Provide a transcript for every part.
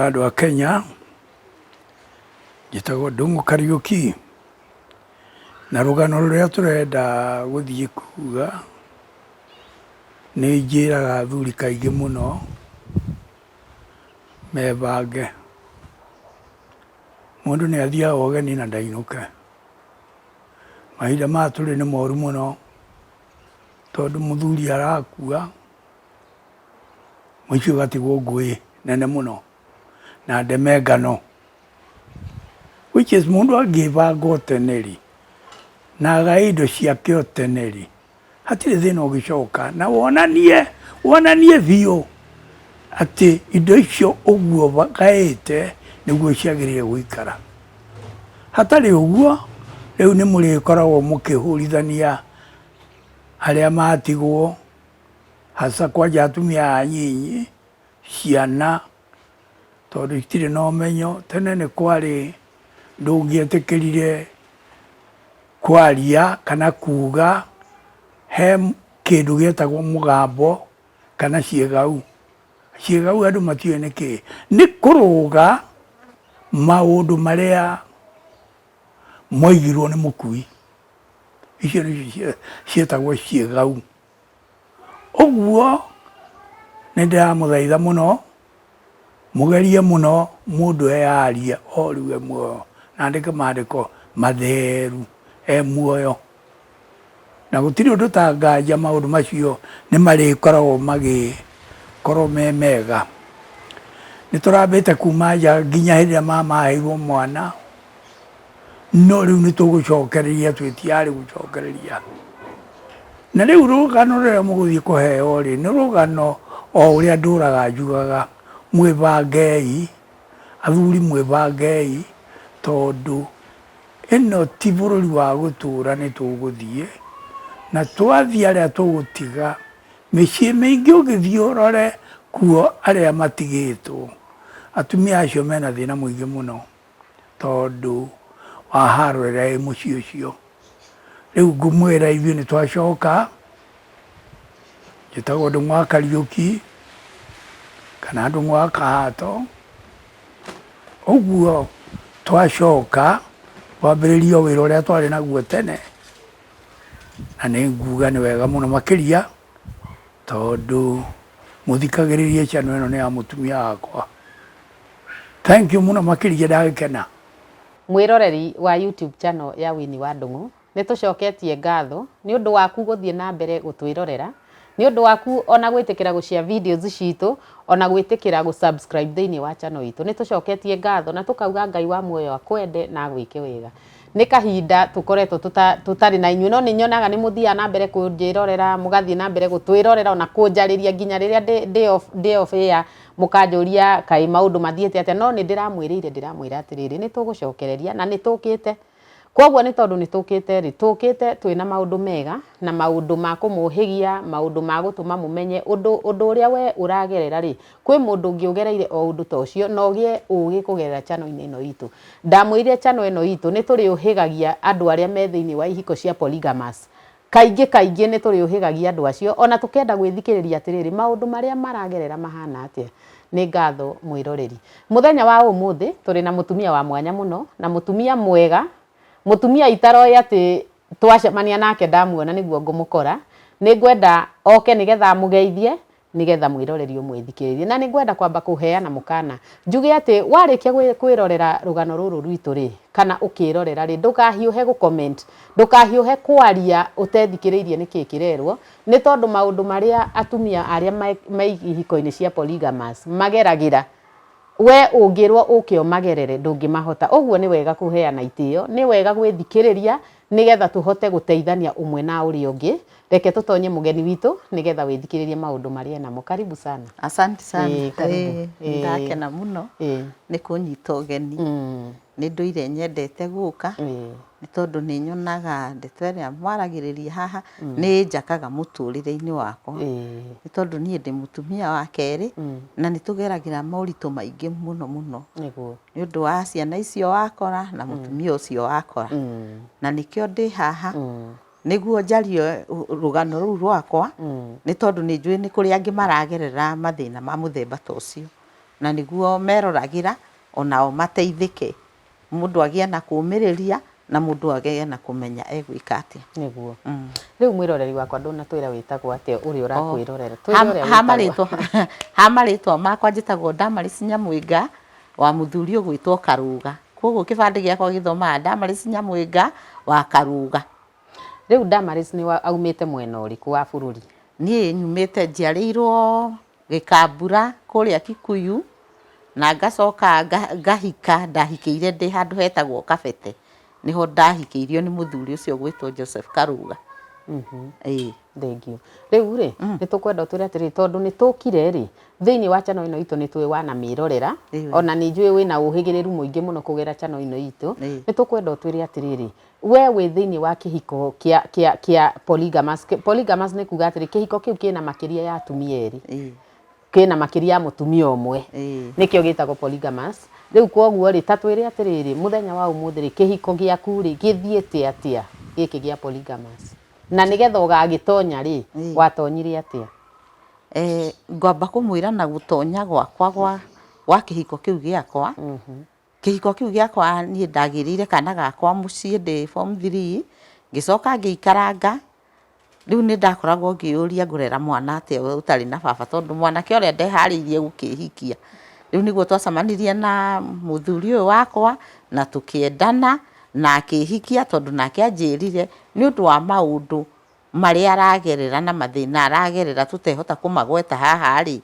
Wega andũ a Kenya, njĩtagwo Ndung'u Kariũki, na rũgano rũrĩa tũrenda gũthiĩ kuga, nĩ njĩraga athuri kaingĩ mũno mebange. Mũndũ nĩ athiaga ũgeni na ndainũke. Mahinda maya tũrĩ nĩ moru mũno, tondũ mũthuri arakua, mũciĩ ũgatigwo ngũĩ nene mũno na ndeme ngano. Which is mũndũ angĩbanga o tene rĩ, na agae indo ciake o tene rĩ, hatirĩ thĩna ũngĩcoka na wonanie wonanie biũ atĩ indo icio ũguo gaĩte nĩguo ciagĩrĩire gũikara. Hatarĩ ũguo, rĩu nĩ mũrĩkoragwo mũkĩhũrithania arĩa matigwo, hasa kwanja atumia aya anyinyi, ciana, tondũ itirĩ na ũmenyo. Tene nĩ kwarĩ ndũngĩetĩkĩrire kwaria kana kuga he kĩndũ gĩetagwo mũgambo kana ciĩgau. Ciĩgau andũ matiũĩ nĩ kĩĩ. Nĩ kũrũga maũndũ marĩa moigirwo nĩ mũkui. Icio nĩcio ciĩtagwo ciĩgau. Ũguo nĩ ndĩramũthaitha mũno, mũgerie mũno mũndũ eyarie o rĩu e muoyo, na andĩke mandĩko matheru e muoyo. Na gũtirĩ ũndũ ta nganja maũndũ macio nĩ marĩkoragwo magĩkorwo me mega. Nĩ tũrambĩte kuma nja nginya hĩndĩ ĩrĩa mama aheirwo mwana. No rĩu nĩ tũgũcokereria twĩ tayarĩ gũcokereria. Na rĩu rũgano rũrĩa mũgũthiĩ kũheo rĩ, nĩ rũgano o ũrĩa ndũraga njugaga, mwĩbangei, athuri mwĩbangei, tondũ ĩno ti bũrũri wa gũtũra nĩ tũgũthiĩ, na twathiĩ arĩa tũgũtiga, mĩciĩ mĩingĩ ũngĩthiĩ ũrore kuo arĩa matigĩtwo, atumia acio mena thĩna mũingĩ mũno. Tondũ wa haro ĩrĩa ĩ mũciĩ ũcio. Rĩu ngũmwĩra ithuĩ nĩ twacoka, njĩtagwo Ndũng'ũ wa Kariũki kana Ndũng'ũ wa Kahato, ũguo twacoka twambĩrĩrie o wĩra ũrĩa twarĩ naguo tene, na nĩ nguga nĩ wega mũno makĩria, tondũ mũthikagĩrĩrie channel ĩno nĩ ya mũtumia wakwa. Thank you mũno makĩria ndagĩkena. Mwĩroreri wa YouTube channel ya Winnie wa Ndung'u, nĩ tũcoketie ngatho nĩ ũndũ waku gũthiĩ na mbere gũtwĩrorera, nĩ ũndũ waku ona gwĩtĩkĩra gũ share videos citũ, ona gwĩtĩkĩra gũ subscribe thĩinĩ wa channel itũ. Nĩ tũcoketie ngatho na tũkauga Ngai wa muoyo akwende na agwĩke wega. Nĩ kahinda tũkoretwo tũtarĩ na inyuĩ, no nĩ nyonaga nĩ mũthiaga na mbere kũnjĩrorera, mũgathiĩ na mbere gũtwĩrorera ona kũnjarĩria nginya rĩrĩa ndĩ off air. Mũkanjũria kaĩ maũndũ mathiĩte atĩa, no nĩ ndĩramwĩrĩire ndĩramwĩra atĩrĩrĩ, nĩ tũgũcokereria na nĩ tũkĩte. Kwoguo nĩ tondũ nĩ tũkĩte rĩ, tũkĩte twĩna maũndũ mega na maũndũ ma kũmũhĩgia, maũndũ ma gũtũma mũmenye ũndũ ũndũ ũrĩa we ũragerera rĩ, kwĩ mũndũ ũngĩ ũgereire o ũndũ ta ũcio na ũgĩe ũgĩ kũgerera channel -inĩ ĩno itũ. Ndamwĩrire channel ĩno itũ nĩ tũrĩũhĩgagia andũ arĩa me thĩinĩ wa ihiko cia polygamous. Kaingĩ kaingĩ nĩ tũrĩũhĩgagia andũ acio, o na tũkenda gwĩthikĩrĩria atĩrĩrĩ, maũndũ marĩa maragerera mahana atĩa. Nĩ ngatho mwĩroreri. Mũthenya wa ũmũthĩ tũrĩ na mũtumia wa mwanya mũno, na mũtumia mwega, mũtumia itaroĩ atĩ twacemania nake ndamuona nĩguo ngũmũkora. Nĩ ngwenda oke nĩgetha amũgeithie, nĩgetha mwĩroreri ũmwĩthikĩrĩrie. Na nĩ ngwenda kwamba kũheana mũkana, njuge atĩ warĩkia kwĩrorera rũgano rũrũ rwitũ rĩ, kana ũkĩrorera rĩ, ndũkahiũhe gũ comment, ndũkahiũhe kwaria ũtethikĩrĩirie nĩkĩ kĩrerwo, nĩ tondũ maũndũ marĩa atumia arĩa me ihiko-inĩ cia polygamous mageragĩra, we ũngĩrwo ũke ũmagerere ndũngĩmahota. Ũguo nĩ wega kũheana itĩo, nĩ wega gwĩthikĩrĩria, nĩgetha tũhote gũteithania ũmwe na ũrĩa ũngĩ. Reke tũtonye mũgeni witũ nĩgetha wĩthikĩrĩrie maũndũ marĩa enamo. Karibu sana. Asante sana. Ĩĩ, karibu. Ĩĩ, Ĩĩ. nĩndakena mũno Ĩĩ. nĩ kũnyita ũgeni. Nĩ ndũire nyendete gũka nĩ tondũ nĩ nyonaga ndeto ĩrĩa mwaragĩrĩria haha nĩ ĩnjakaga mũtũrĩre-inĩ wakwa. Nĩ tondũ niĩ ndĩ mũtumia wa kerĩ na nĩ tũgeragĩra moritũ maingĩ mũno mũno. Nĩguo. Nĩ ũndũ wa ciana icio wakora na mũtumia ũcio wakora. Na nĩkĩo ndĩ haha nĩguo njarie rũgano rũu rwakwa, nĩ tondũ nĩ njũĩ nĩ kũrĩ angĩ maragerera mathĩna ma mũthemba ta ũcio. Na nĩguo meroragĩra onao mateithĩke. Mũndũ agĩe na kũũmĩrĩria na mũndũ agĩe na kũmenya egwĩka atĩa. Nĩguo. Rĩu mwĩroreri wakwa ndũnatwĩra wĩtagwo atĩa ũrĩa ũrakwĩrorera. Twĩre ũrĩa Ha wĩtagwo. marĩtwa ha marĩtwa makwa njĩtagwo Damaris Nyamwĩnga wa mũthuri ũgwĩtwo Karũga. Kwoguo kĩbandĩ gĩakwa gĩthomaga Damaris Nyamwĩnga wa Karũga. Rĩu Damaris nĩ aumĩte mwena ũrĩkũ wa bũrũri? Niĩ nyumĩte njiarĩirwo Gĩkambura kũrĩa Kikuyu na ngacoka ngahika, ndahikĩire ndĩ handũ hetagwo Kabete, nĩho ndahikĩirio nĩ mũthuri ũcio ũgwĩtwo Joseph Karũga. Ĩĩ. Thengiũ. Rĩu rĩ, nĩ tũkwenda ũtwĩre atĩrĩrĩ, tondũ nĩ tũkire rĩ, thĩinĩ wa channel ĩno itũ nĩ tũĩ wanamĩrorera, ona nĩ njũĩ wĩna ũhĩgĩrĩru mũingĩ mũno kũgera channel ĩno itũ, nĩ tũkwenda ũtwĩre atĩrĩrĩ, we wĩ thĩinĩ wa kĩhiko kĩa kĩa kĩa polygamous. Polygamous nĩ kuga atĩrĩ, kĩhiko kĩu kĩna makĩria ya atumia erĩ, kĩna makĩria ya mũtumia ũmwe, nĩkĩo gĩtagwo polygamous. Rĩu kwoguo rĩ, ta twĩre atĩrĩrĩ, mũthenya wa ũmũthĩ rĩ, kĩhiko gĩaku rĩ, gĩthiĩte atĩa gĩkĩ gĩa polygamous? Na nĩgetha ũgagĩtonya rĩ, watonyire atĩa? Ngwamba kũmwĩra na gũtonya gwakwa gwa gwa kĩhiko kĩu gĩakwa. Kĩhiko kĩu gĩakwa niĩ ndagĩrĩire kana gakwa mũciĩ ndĩ form three, ngĩcoka ngĩikaranga, rĩu nĩ ndakoragwo ngĩyũria ngũrera mwana atĩa ũtarĩ na baba tondũ mwanake ũrĩa ndeharĩirie gũkĩhikia. Rĩu nĩguo twacemanirie na mũthuri ũyũ wakwa na tũkĩendana na akĩhikia tondũ nake anjĩrire nĩ ũndũ wa maũndũ marĩa aragerera na mathĩna aragerera tũtehota kũmagweta haha-rĩ,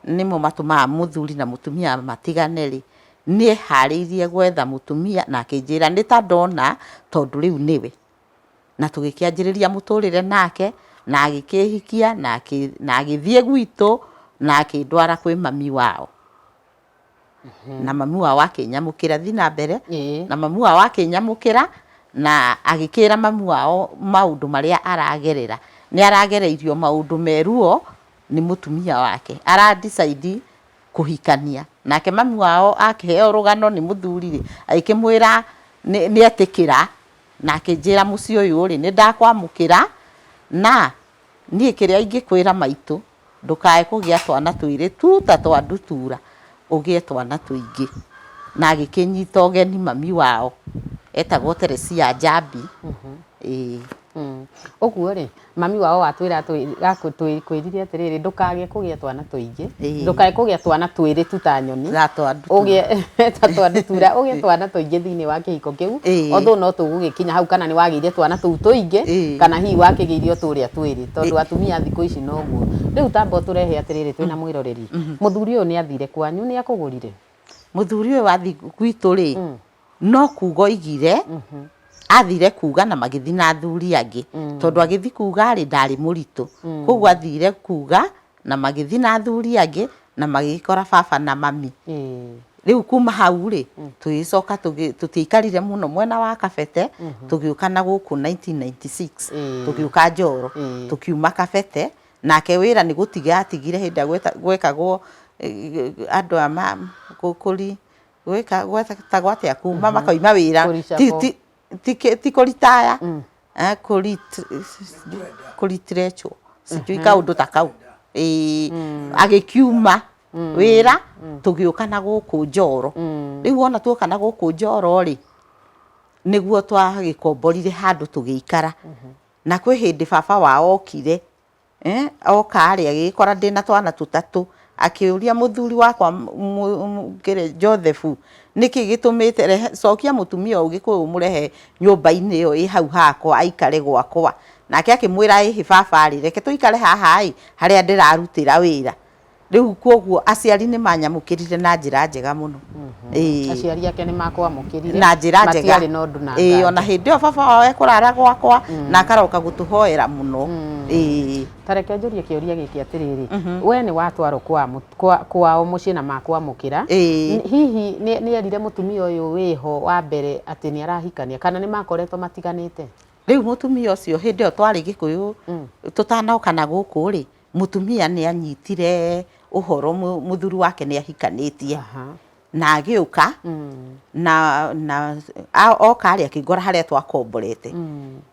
nĩmo matũmaga mũthuri na mũtumia matigane-rĩ, nĩeharĩirie gwetha mũtumia na akĩnjĩra nĩ ta ndona tondũ rĩu nĩwe. Na tũgĩkĩanjĩrĩria mũtũrĩre nake na agĩkĩhikia na agĩthiĩ gwitũ na akĩndwara kwĩ mami wao. Na mami wao akĩnyamũkĩra, thiĩ na mbere, na mami wao akĩnyamũkĩra na agĩkĩra mami wao maũndũ marĩa aragerera. Nĩ aragereirio maũndũ me ruo nĩ mũtumia wake, ara decide kũhikania. Nake mami wao akĩheo rũgano nĩ mũthuri rĩ, agĩkĩmwĩra nĩ etĩkĩra na akĩnjĩra mũciĩ ũyũ rĩ, nĩ ndakwamũkĩra na niĩ kĩrĩa ingĩkwĩra maitũ Ndũkae kũgĩa twana twĩrĩ tu ta twa ndutura, ũgĩe twana tũingĩ. Na agĩkĩnyita ũgeni mami wao, etagwo Teresia Njambi. Ĩĩ. Ũguo rĩ, mami wao watwĩra akwĩrire atĩrĩrĩ, ndũkage kũgĩa twana tũingĩ, ndũkae kũgĩa twana twĩrĩ tu ta nyoni, Ta twa ndutura. Ũgĩe ta twa ndutura, ũgĩe twana tũingĩ thĩinĩ wa kĩhiko kĩu, although no tũgũgĩkinya hau kana nĩ wagĩire twana tũu tũingĩ, kana hihi wakĩgĩire o tũrĩa twĩrĩ, tondũ atumia a thikũ ici noguo. Rĩu tamba ũtũrehe atĩrĩrĩ twĩna mwĩroreri, mũthuri ũyũ nĩ athire kwanyu, nĩ akũgũrire? Mũthuri ũyũ athiĩ gwitũ rĩ, no kuga oigire, athire kuga na magĩthiĩ na athuri angĩ, tondũ agĩthiĩ kuga rĩ, ndarĩ mũritũ. Koguo athire kuga na magĩthiĩ na athuri angĩ na magĩkora baba na mami. Rĩu kuma hau rĩ, tũgĩcoka tũtiaikarire mũno mwena wa Kabete, tũgĩũka na gũkũ 1996, tũgĩũka Njoro, tũkiuma Kabete, nake wĩra nĩ gũtiga atigire hĩndĩ ĩrĩa gwekagwo andũ a gwĩka gwetagwo atĩa kuma makauma wĩra ti kũritaya, kũritirechwo sijui kaũndũ ta kau, ĩĩ agĩkiuma wĩra tũgĩũka na gũkũ Njoro. Rĩu wona tuoka na gũkũ Njoro rĩ, nĩguo twagĩkomborire handũ tũgĩikara. Na kwĩ hĩndĩ baba wao okire, oka rĩ agĩgĩkora ndĩna twana tũtatũ, akĩũria mũthuri wakwa Joseph, nĩkĩ gĩtũmĩte rehe cokia mũtumia ũyũ Gĩkũyũ ũmũrehe nyũmba-inĩ ĩyo ĩ hau hakwa aikare gwakwa. Nake akĩmwĩra ĩhĩ baba rĩ, reke tũikare haha ĩ, harĩa ndĩrarutĩra wĩra. Rĩu kwoguo aciari nĩ manyamũkĩrire na njĩra njega mũno. Ĩĩ. Aciari ake nĩ makwamũkĩrire. Na njĩra njega. Matiarĩ na ũndũ na Ĩĩ, ona hĩndĩ ĩyo baba wao ekũrara gwakwa na akaroka gũtũhoera mũno. Ĩĩ. Ta reke njũrie kĩũria gĩkĩ atĩrĩrĩ, we nĩ watwarwo kwa, kwa, kwao mũciĩ na makwamũkĩra. Ĩĩ. Hihi nĩ nĩ erire mũtumia ũyũ wĩho wa mbere atĩ nĩ arahikania kana nĩ makoretwo matiganĩte? Rĩu mũtumia ũcio hĩndĩ ĩyo twarĩ Gĩkũyũ tũtanoka na gũkũ rĩ, Mũtumia nĩ anyitire ũhoro mũthuri wake nĩ ahikanĩtie na agĩũka na na oka rĩ akĩngora harĩa twakomborete.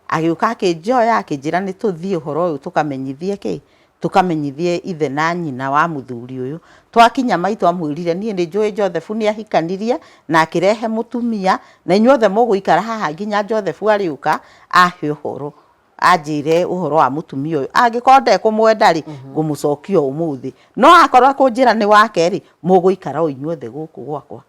Agĩũka akĩnjoya akĩnjĩra nĩ tũthiĩ ũhoro ũyũ tũkamenyithie kĩ, Tũkamenyithie ithe na nyina wa mũthuri ũyũ. Twakinya maitũ amwĩrire, niĩ nĩ njũĩ Joseph nĩ ahikanirie na akĩrehe mũtumia, na inyuothe mũgũikara haha nginya Joseph arĩũka ahe ũhoro, anjĩre ũhoro wa mũtumia ũyũ. Angĩkorwo ndekũmwenda rĩ, ngũmũcokia o ũmũthĩ. No akorwo ekũnjĩra nĩ wake rĩ, mũgũikara o inyuothe gũkũ gwakwa.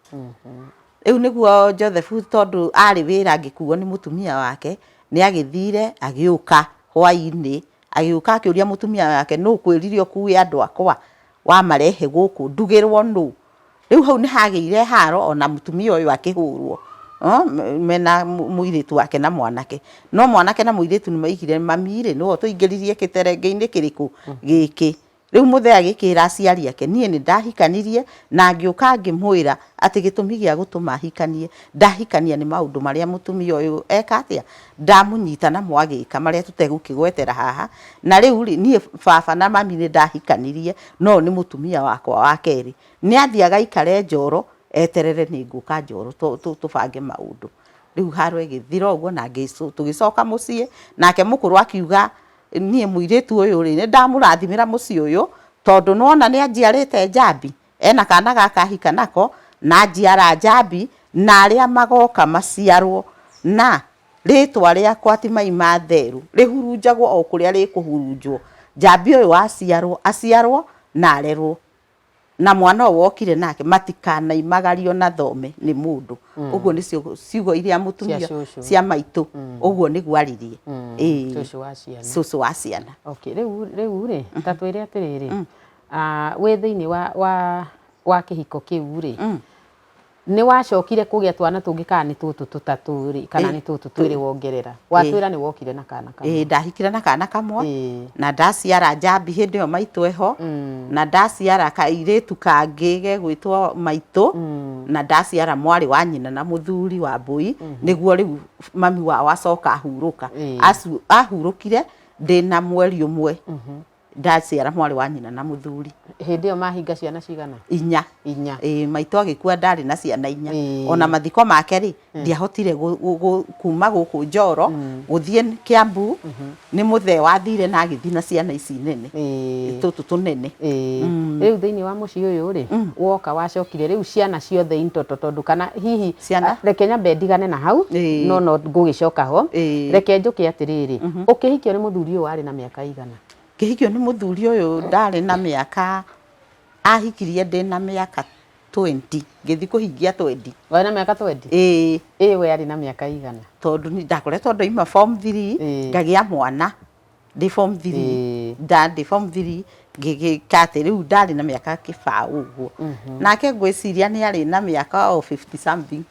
Rĩu nĩguo Joseph tondũ arĩ wĩra angĩkuo nĩ mũtumia wake, nĩ agĩthire agĩũka hwainĩ Agĩũka akĩũria mũtumia wake, nũ ũkwĩrire ũkue andũ akwa wamarehe gũkũ ndugĩrwo nũ? Rĩu hau nĩ hagĩire haro ona mũtumia ũyũ akĩhũrwo mena mũirĩtu wake na mwanake. No mwanake na mũirĩtu nĩ maigire mami rĩ, nĩwe ũtũingĩririe kĩterenge-inĩ kĩrĩkũ gĩkĩ. Rĩu mũthee agĩkĩra aciari ake, niĩ nĩ ndahikanirie na ngĩũka ngĩmwĩra atĩ gĩtũmi gĩa gũtũma hikanie, ndahikania nĩ maũndũ marĩa mũtumia ũyũ eka atĩa, ndamũnyita namo agĩka marĩa tũtegũkĩgwetera haha, na rĩu rĩ, niĩ baba na mami nĩ ndahikanirie, no ũyũ nĩ mũtumia wakwa wa kerĩ. Nĩ athiĩ agaikare Njoro, eterere nĩ ngũka Njoro tũbange maũndũ. Rĩu haro ĩgĩthira ũguo na tũgĩcoka mũciĩ, nake mũkũrũ akiuga Niĩ mũirĩtu ũyũ rĩ, nĩ ndamũrathimĩra mũciĩ ũyũ, tondũ nĩ wona nĩ anjiarĩte Njambi, ena kana gaka ahika nako, na anjiara Njambi, na arĩa magoka maciarwo na rĩtwa rĩakwa ti Mai ma Therũ, rĩhurunjagwo o kũrĩa rĩkũhurunjwo. Njambi ũyũ aciarwo, aciarwo na arerwo. na mwana ũyũ wokire nake matikanaimagario na thome nĩ mũndũ ũguo nĩcio ciugo iria mũtumia Cia cũcũ. cia maitũ ũguo nĩguo aririe Ĩĩ. Cũcũ wa ciana. cũcũ wa ciana Okay, rĩu rĩu rĩ ta twĩre atĩrĩrĩ ah, wĩ thĩinĩ wa wa wa kĩhiko kĩu rĩ Nĩ wacokire kũgĩa twana tũngĩ kana nĩ tũtũ tũtatũ rĩ, kana nĩ tũtũ twĩrĩ wongerera? Watwĩra nĩ wokire na kana kamwe. Ĩĩ ndahikire na kana kamwe na ndaciara Njambi hĩndĩ ĩyo maitũ eho na ndaciara kairĩtu kangĩ gegwĩtwo maitũ na ndaciara mwarĩ wa nyina na mũthuri Wambũi nĩguo rĩu mami wao acoka ahurũka. Ahurũkire ndĩna mweri ũmwe. Ndaciara mwarĩ wa nyina na mũthuri. Hĩndĩ ĩyo mahinga ciana cigana? Inya. Inya. Ĩĩ maitũ agĩkua ndarĩ na ciana inya. Ona mathiko make rĩ, ndiahotire kuma gũkũ Njoro gũthiĩ Kiambu, nĩ mũthee wathire na agĩthiĩ na ciana ici nene. Tũtũ tũnene. Rĩu thĩinĩ wa mũciĩ ũyũ rĩ, woka wacokire rĩu ciana ciothe in total tondũ kana hihi Ciana? Reke nyambe ndigane na hau, no no ngũgĩcoka ho. Reke njũke atĩrĩrĩ, ũkĩhikio nĩ mũthuri ũyũ warĩ na mĩaka ĩigana? Ngĩhikio nĩ mũthuri ũyũ ndarĩ na mĩaka, ahikirie ndĩna mĩaka twenty, ngĩthiĩ kũhingia twenty. Warĩ na mĩaka twenty? Ĩĩ. Ĩ we arĩ na mĩaka ĩigana? Tondũ niĩ ndakoretwo ndoima form three, ngagĩa mwana ndĩ form three, ndĩ form three ngĩgĩka atĩ rĩu ndarĩ na mĩaka kĩbaũ ũguo. Nake ngwĩciria nĩ arĩ na mĩaka o fifty something.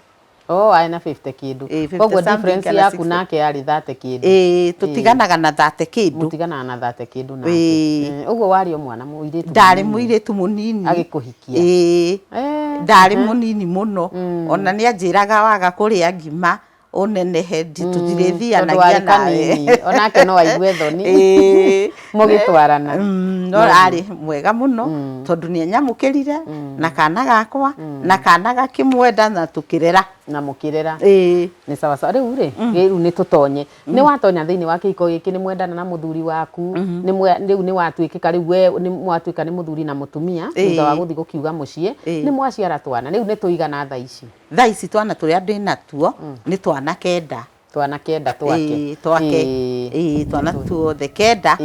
Oh, arĩ na 50 kĩndũ. Ĩĩ, 50 Koguo something difference kana yaku 60. nake yarĩ 30 kĩndũ. Ĩĩ, tũtiganaga na 30 kĩndũ. Mũtiganaga na 30 kĩndũ nake. Ĩĩ. Ũguo warĩ o mwana mũirĩtu Ndarĩ mũnini. mũirĩtu mũnini. Agĩkũhikia. Ĩĩ. Eh, Ndarĩ mũnini mũno. Ona nĩ anjĩraga waga kũrĩa ngima ũnenehe tũtirĩthianagia Tondũ warĩ nawe. kanini. Onake no aigue thoni. Ĩĩ. Mũgĩtwarana. No arĩ mwega mũno tondũ nĩ anyamũkĩrire na kana gakwa na kana gakĩmwenda na tũkĩrera. Na mũkĩrera. Ĩĩ. Nĩ sawa sawa. Rĩu rĩ, rĩu nĩ tũtonye. Nĩ watonya thĩinĩ wa kĩhiko gĩkĩ nĩ mwendana na mũthuri waku, nĩ mwe, rĩu nĩ watuĩkĩka rĩu we nĩ mwatuĩka nĩ mũthuri na mũtumia thutha wa gũthiĩ gũkiuga mũciĩ, nĩ mwaciara twana. Rĩu nĩ tũigana thaa ici? Thaa ici twana tũrĩa ndĩnatuo nĩ twana kenda. Twana kenda twake. Ĩĩ twake. Ĩĩ twana tuothe kenda.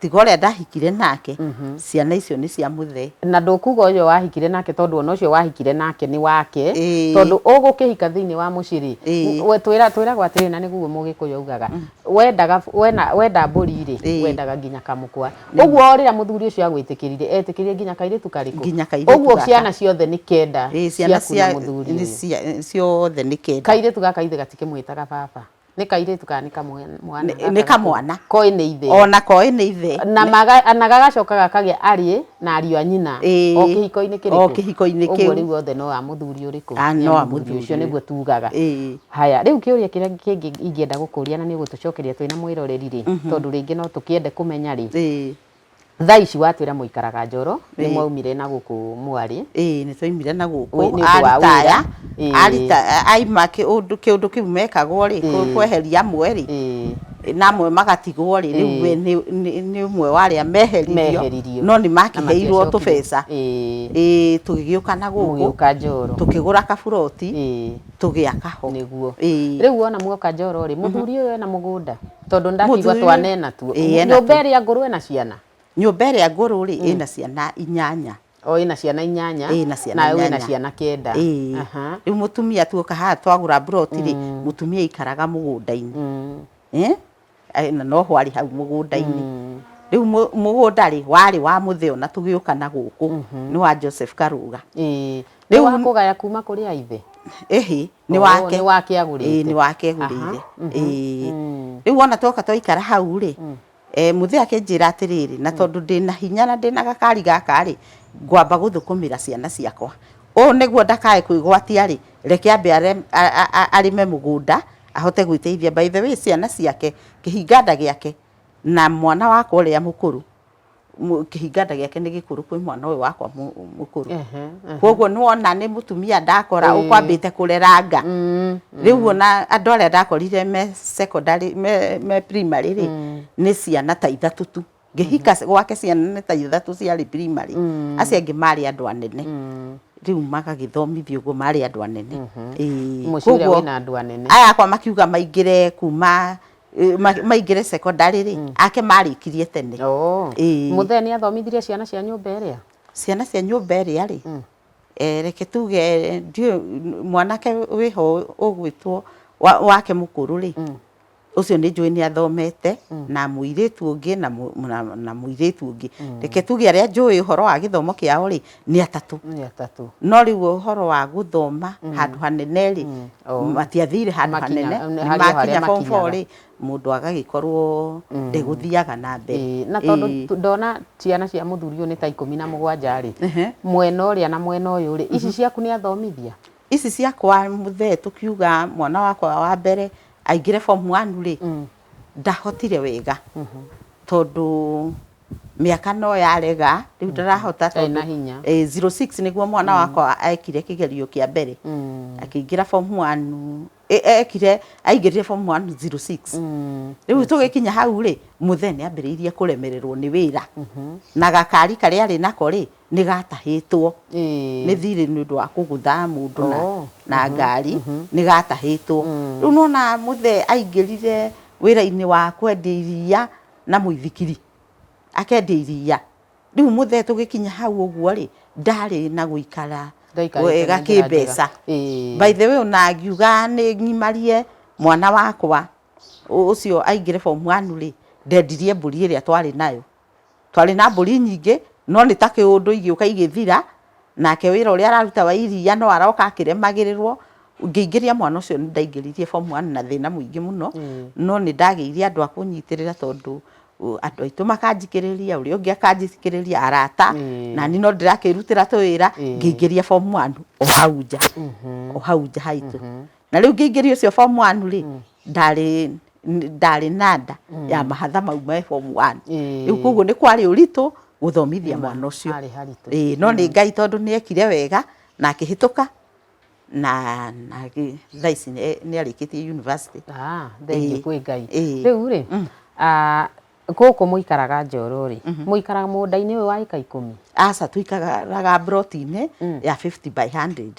Tiga ũrĩa ndahikire nake, ciana icio nĩ cia mũthee. Na ndũkuga ũyũ wahikire nake tondũ ona ũcio wahikire nake nĩ wake, tondũ ũgũkĩhika thĩinĩ wa mũciĩ rĩ, twĩragwo atĩrĩrĩ na nĩguo mũgĩkũyũ augaga, wendaga wenda mbũri rĩ, wendaga nginya kamũkwa. Ũguo o rĩrĩa mũthuri ũcio agwĩtĩkĩrire, etĩkĩrire nginya kairĩtu karĩkũ? Nginya kairĩtu Ũguo gaka. ciana ciothe nĩ kenda Ĩĩ, ciana ciaku na cia mũthuri nĩ ũyũ. cia ciothe nĩ kenda. Kairĩtu gaka ithe gatikĩmwĩtaga baba. Nĩ kairĩtu kana nĩ kamwana? Nĩ nĩ kamwana. Koĩ nĩ ithe. Ona koĩ nĩ ithe. Na maga, na gagacoka gakagĩa ariĩ na ariũ a nyina. Ĩĩ. O kĩhiko-inĩ kĩrĩkũ? O kĩhiko-inĩ Ũguo kĩu. rĩu othe no a mũthuri ũrĩkũ? Ah, Nĩ no a mũthuri ũcio mũthuri. nĩguo tugaga. Ĩĩ. Haya, rĩu kĩũria kĩrĩa kĩngĩ ingĩenda gũkũria na nĩ ũgũtũcokeria twĩna mwĩroreri rĩ, tondũ rĩngĩ no tũkĩende kũmenya rĩ, thaa ici watwĩra mũikaraga Njoro, nĩ mwaumire na gũkũ mwarĩ. Ĩĩ nĩ twaumire na gũkũ, Nĩ ũndũ wa aritaya, wĩra. Arita, aima kĩũndũ kĩu mekagwo rĩ, kweheria amwe rĩ, Na amwe magatigwo rĩ, rĩu we nĩ ũmwe wa arĩa meheririo, Meheririo. no nĩ Na makĩheirwo matiacokire. tũbeca. Ĩĩ, tũgĩgĩũka na gũkũ, Mũgĩũka Njoro. Tũkĩgũra kaburoti, tũgĩaka ho. Nĩguo. Ĩĩ. Rĩu wona muoka Njoro rĩ, mũthuri ũyũ ena mũgũnda? Tondũ nĩndakĩigua Mũthuri ũyũ- twanena tuo. Ĩĩ, ena Nyũmba tuo. ĩrĩa ngũrũ ena ciana? Nyũmba ĩrĩa ngũrũ rĩ, ĩna ciana inyanya. O ĩna ciana inyanya, Ĩna ciana nawe wĩna inyanya. ciana kenda. Ĩĩ. Rĩu mũtumia tuoka haha twagũra mburoti rĩ, mũtumia aikaraga mũgũnda-inĩ. Eh? Eh, na noho arĩ hau mũgũnda-inĩ. Rĩu mũgũnda rĩ, warĩ wa mũtheo na tũgĩũka na gũkũ, nĩ wa Joseph Karũga. Nĩ Rĩu- wa kũgaya kuma kũrĩ a ithe? Ĩhĩ, nĩ Oh, wake. nĩ wake agũrĩte. Ĩĩ, nĩ wake agũrĩire. Ĩĩ. Rĩu wona twoka twaikara hau rĩ, Eh, mũthee akĩnjĩra atĩrĩrĩ, na tondũ ndĩna hinya na ndĩna gakari gaka rĩ, ngwamba gũthũkũmĩra ciana ciakwa. Ũũ nĩguo ndakae kwĩgwatia rĩ, reke ambe arĩme mũgũnda ahote gwĩteithia. By the way, ciana ciake, kĩhinganda gĩake na mwana wakwa ũrĩa mũkũrũ, kĩhinganda gĩake nĩ gĩkũrũ kwĩ mwana ũyũ wakwa mũkũrũ. Koguo nĩ wona nĩ mũtumia ndakora ũkwambĩte kũreranga. Rĩu ona andũ arĩa ndakorire me secondary me primary rĩ, nĩ ciana ta ithatũ tu. Ngĩhika gwake ciana nĩ ta ithatũ ciarĩ primary, acio angĩ marĩ andũ anene. Rĩu magagĩthomithio ũguo marĩ andũ anene. Ĩĩ, Mũciĩ ũrĩa koguo wĩna andũ anene. Aya akwa makiuga maingĩre kuma maingĩre secondary rĩ, ake marĩkirie tene. Oh. Ĩĩ. Mũthee nĩ athomithirie ciana cia nyũmba ĩrĩa? Ciana cia nyũmba ĩrĩa rĩ, reke tuge ndiũĩ mwanake wĩho ũgwĩtwo wake mũkũrũ rĩ, ũcio nĩ njũĩ nĩ athomete na mũirĩtu ũngĩ na mũirĩtu ũngĩ. Reke tuge arĩa njũĩ ũhoro wa gĩthomo kĩao rĩ, nĩ atatũ. Nĩ atatũ. No rĩu ũhoro wa gũthoma handũ hanene rĩ, matiathire handũ Makinya, hanene, harĩ nĩ o harĩa makinya form four makinyaga. rĩ, mũndũ agagĩkorwo ndegũthiaga na mbere. Ĩĩ, na tondũ ndona ciana cia mũthuri ũyũ nĩ ta 17 rĩ, mwena ũrĩa na mwena ũyũ rĩ, ici ciaku nĩ athomithia? Ici ciakwa mũthee tũkiuga mwana wakwa wa mbere aingĩre form 1 rĩ, ndahotire wega tondũ mĩaka no yarega, rĩu ndarahota Ndarĩ na tondũ hinya. 06 nĩguo mwana wakwa ekire kĩgerio kĩa mbere, akĩingĩra form 1, ekire aingĩrire form 1 06. Rĩu tũgĩkinya hau rĩ, mũthee nĩ ambĩrĩirie kũremererwo nĩ wĩra, na gakari karĩa arĩ nako rĩ, nĩ gatahĩtwo. Nĩ thirĩ nĩ ũndũ wa kũgũtha mũndũ na ngari, nĩ gatahĩtwo. Rĩu nĩwona mũthee aingĩrire wĩra-inĩ wa kwendia iria na mũithikiri, akendia iria. Rĩu mũthee tũgĩkinya hau ũguo rĩ, ndarĩ na gũikara Ndaikarĩte wega na njĩra njega. kĩmbeca. By the way ona ngiuga nĩ ng'imarie mwana wakwa ũcio aingĩre form 1 rĩ, ndendirie mbũri ĩrĩa twarĩ nayo. Twarĩ na mbũri nyingĩ, no nĩ ta kĩũndũ igĩũka igĩthira, nake wĩra ũrĩa araruta wa iria no aroka akĩremagĩrĩrwo. Ngĩingĩria mwana ũcio nĩ ndaingĩririe form 1 na thĩna mũingĩ mũno, no nĩ ndagĩire andũ a kũnyitĩrĩra tondũ andũ aitũ makanjikĩrĩria, ũrĩa ũngĩ akanjikĩrĩria, arata, nani no ndĩrakĩrutĩra tũwĩra, ngĩingĩria form 1 o hau nja, o hau nja haitũ. Na rĩu ngĩingĩria ũcio form 1 rĩ, ndarĩ na nda ya mahatha mau me form 1. Rĩu koguo nĩ kwarĩ ũritũ gũthomithia mwana ũcio. Harĩ haritũ. Ĩĩ, no nĩ Ngai tondũ nĩ ekire wega na akĩhĩtũka na thaa ici nĩ arĩkĩtie university. Ah, thengiũ kwĩ Ngai. Ĩĩ. Rĩu rĩ, gũkũ mũikaraga Njoro rĩ, mũikaraga mũgũnda-inĩ ũyũ wa ĩka 10? Aca, tũikaraga mburoti-inĩ ya 50 by 100.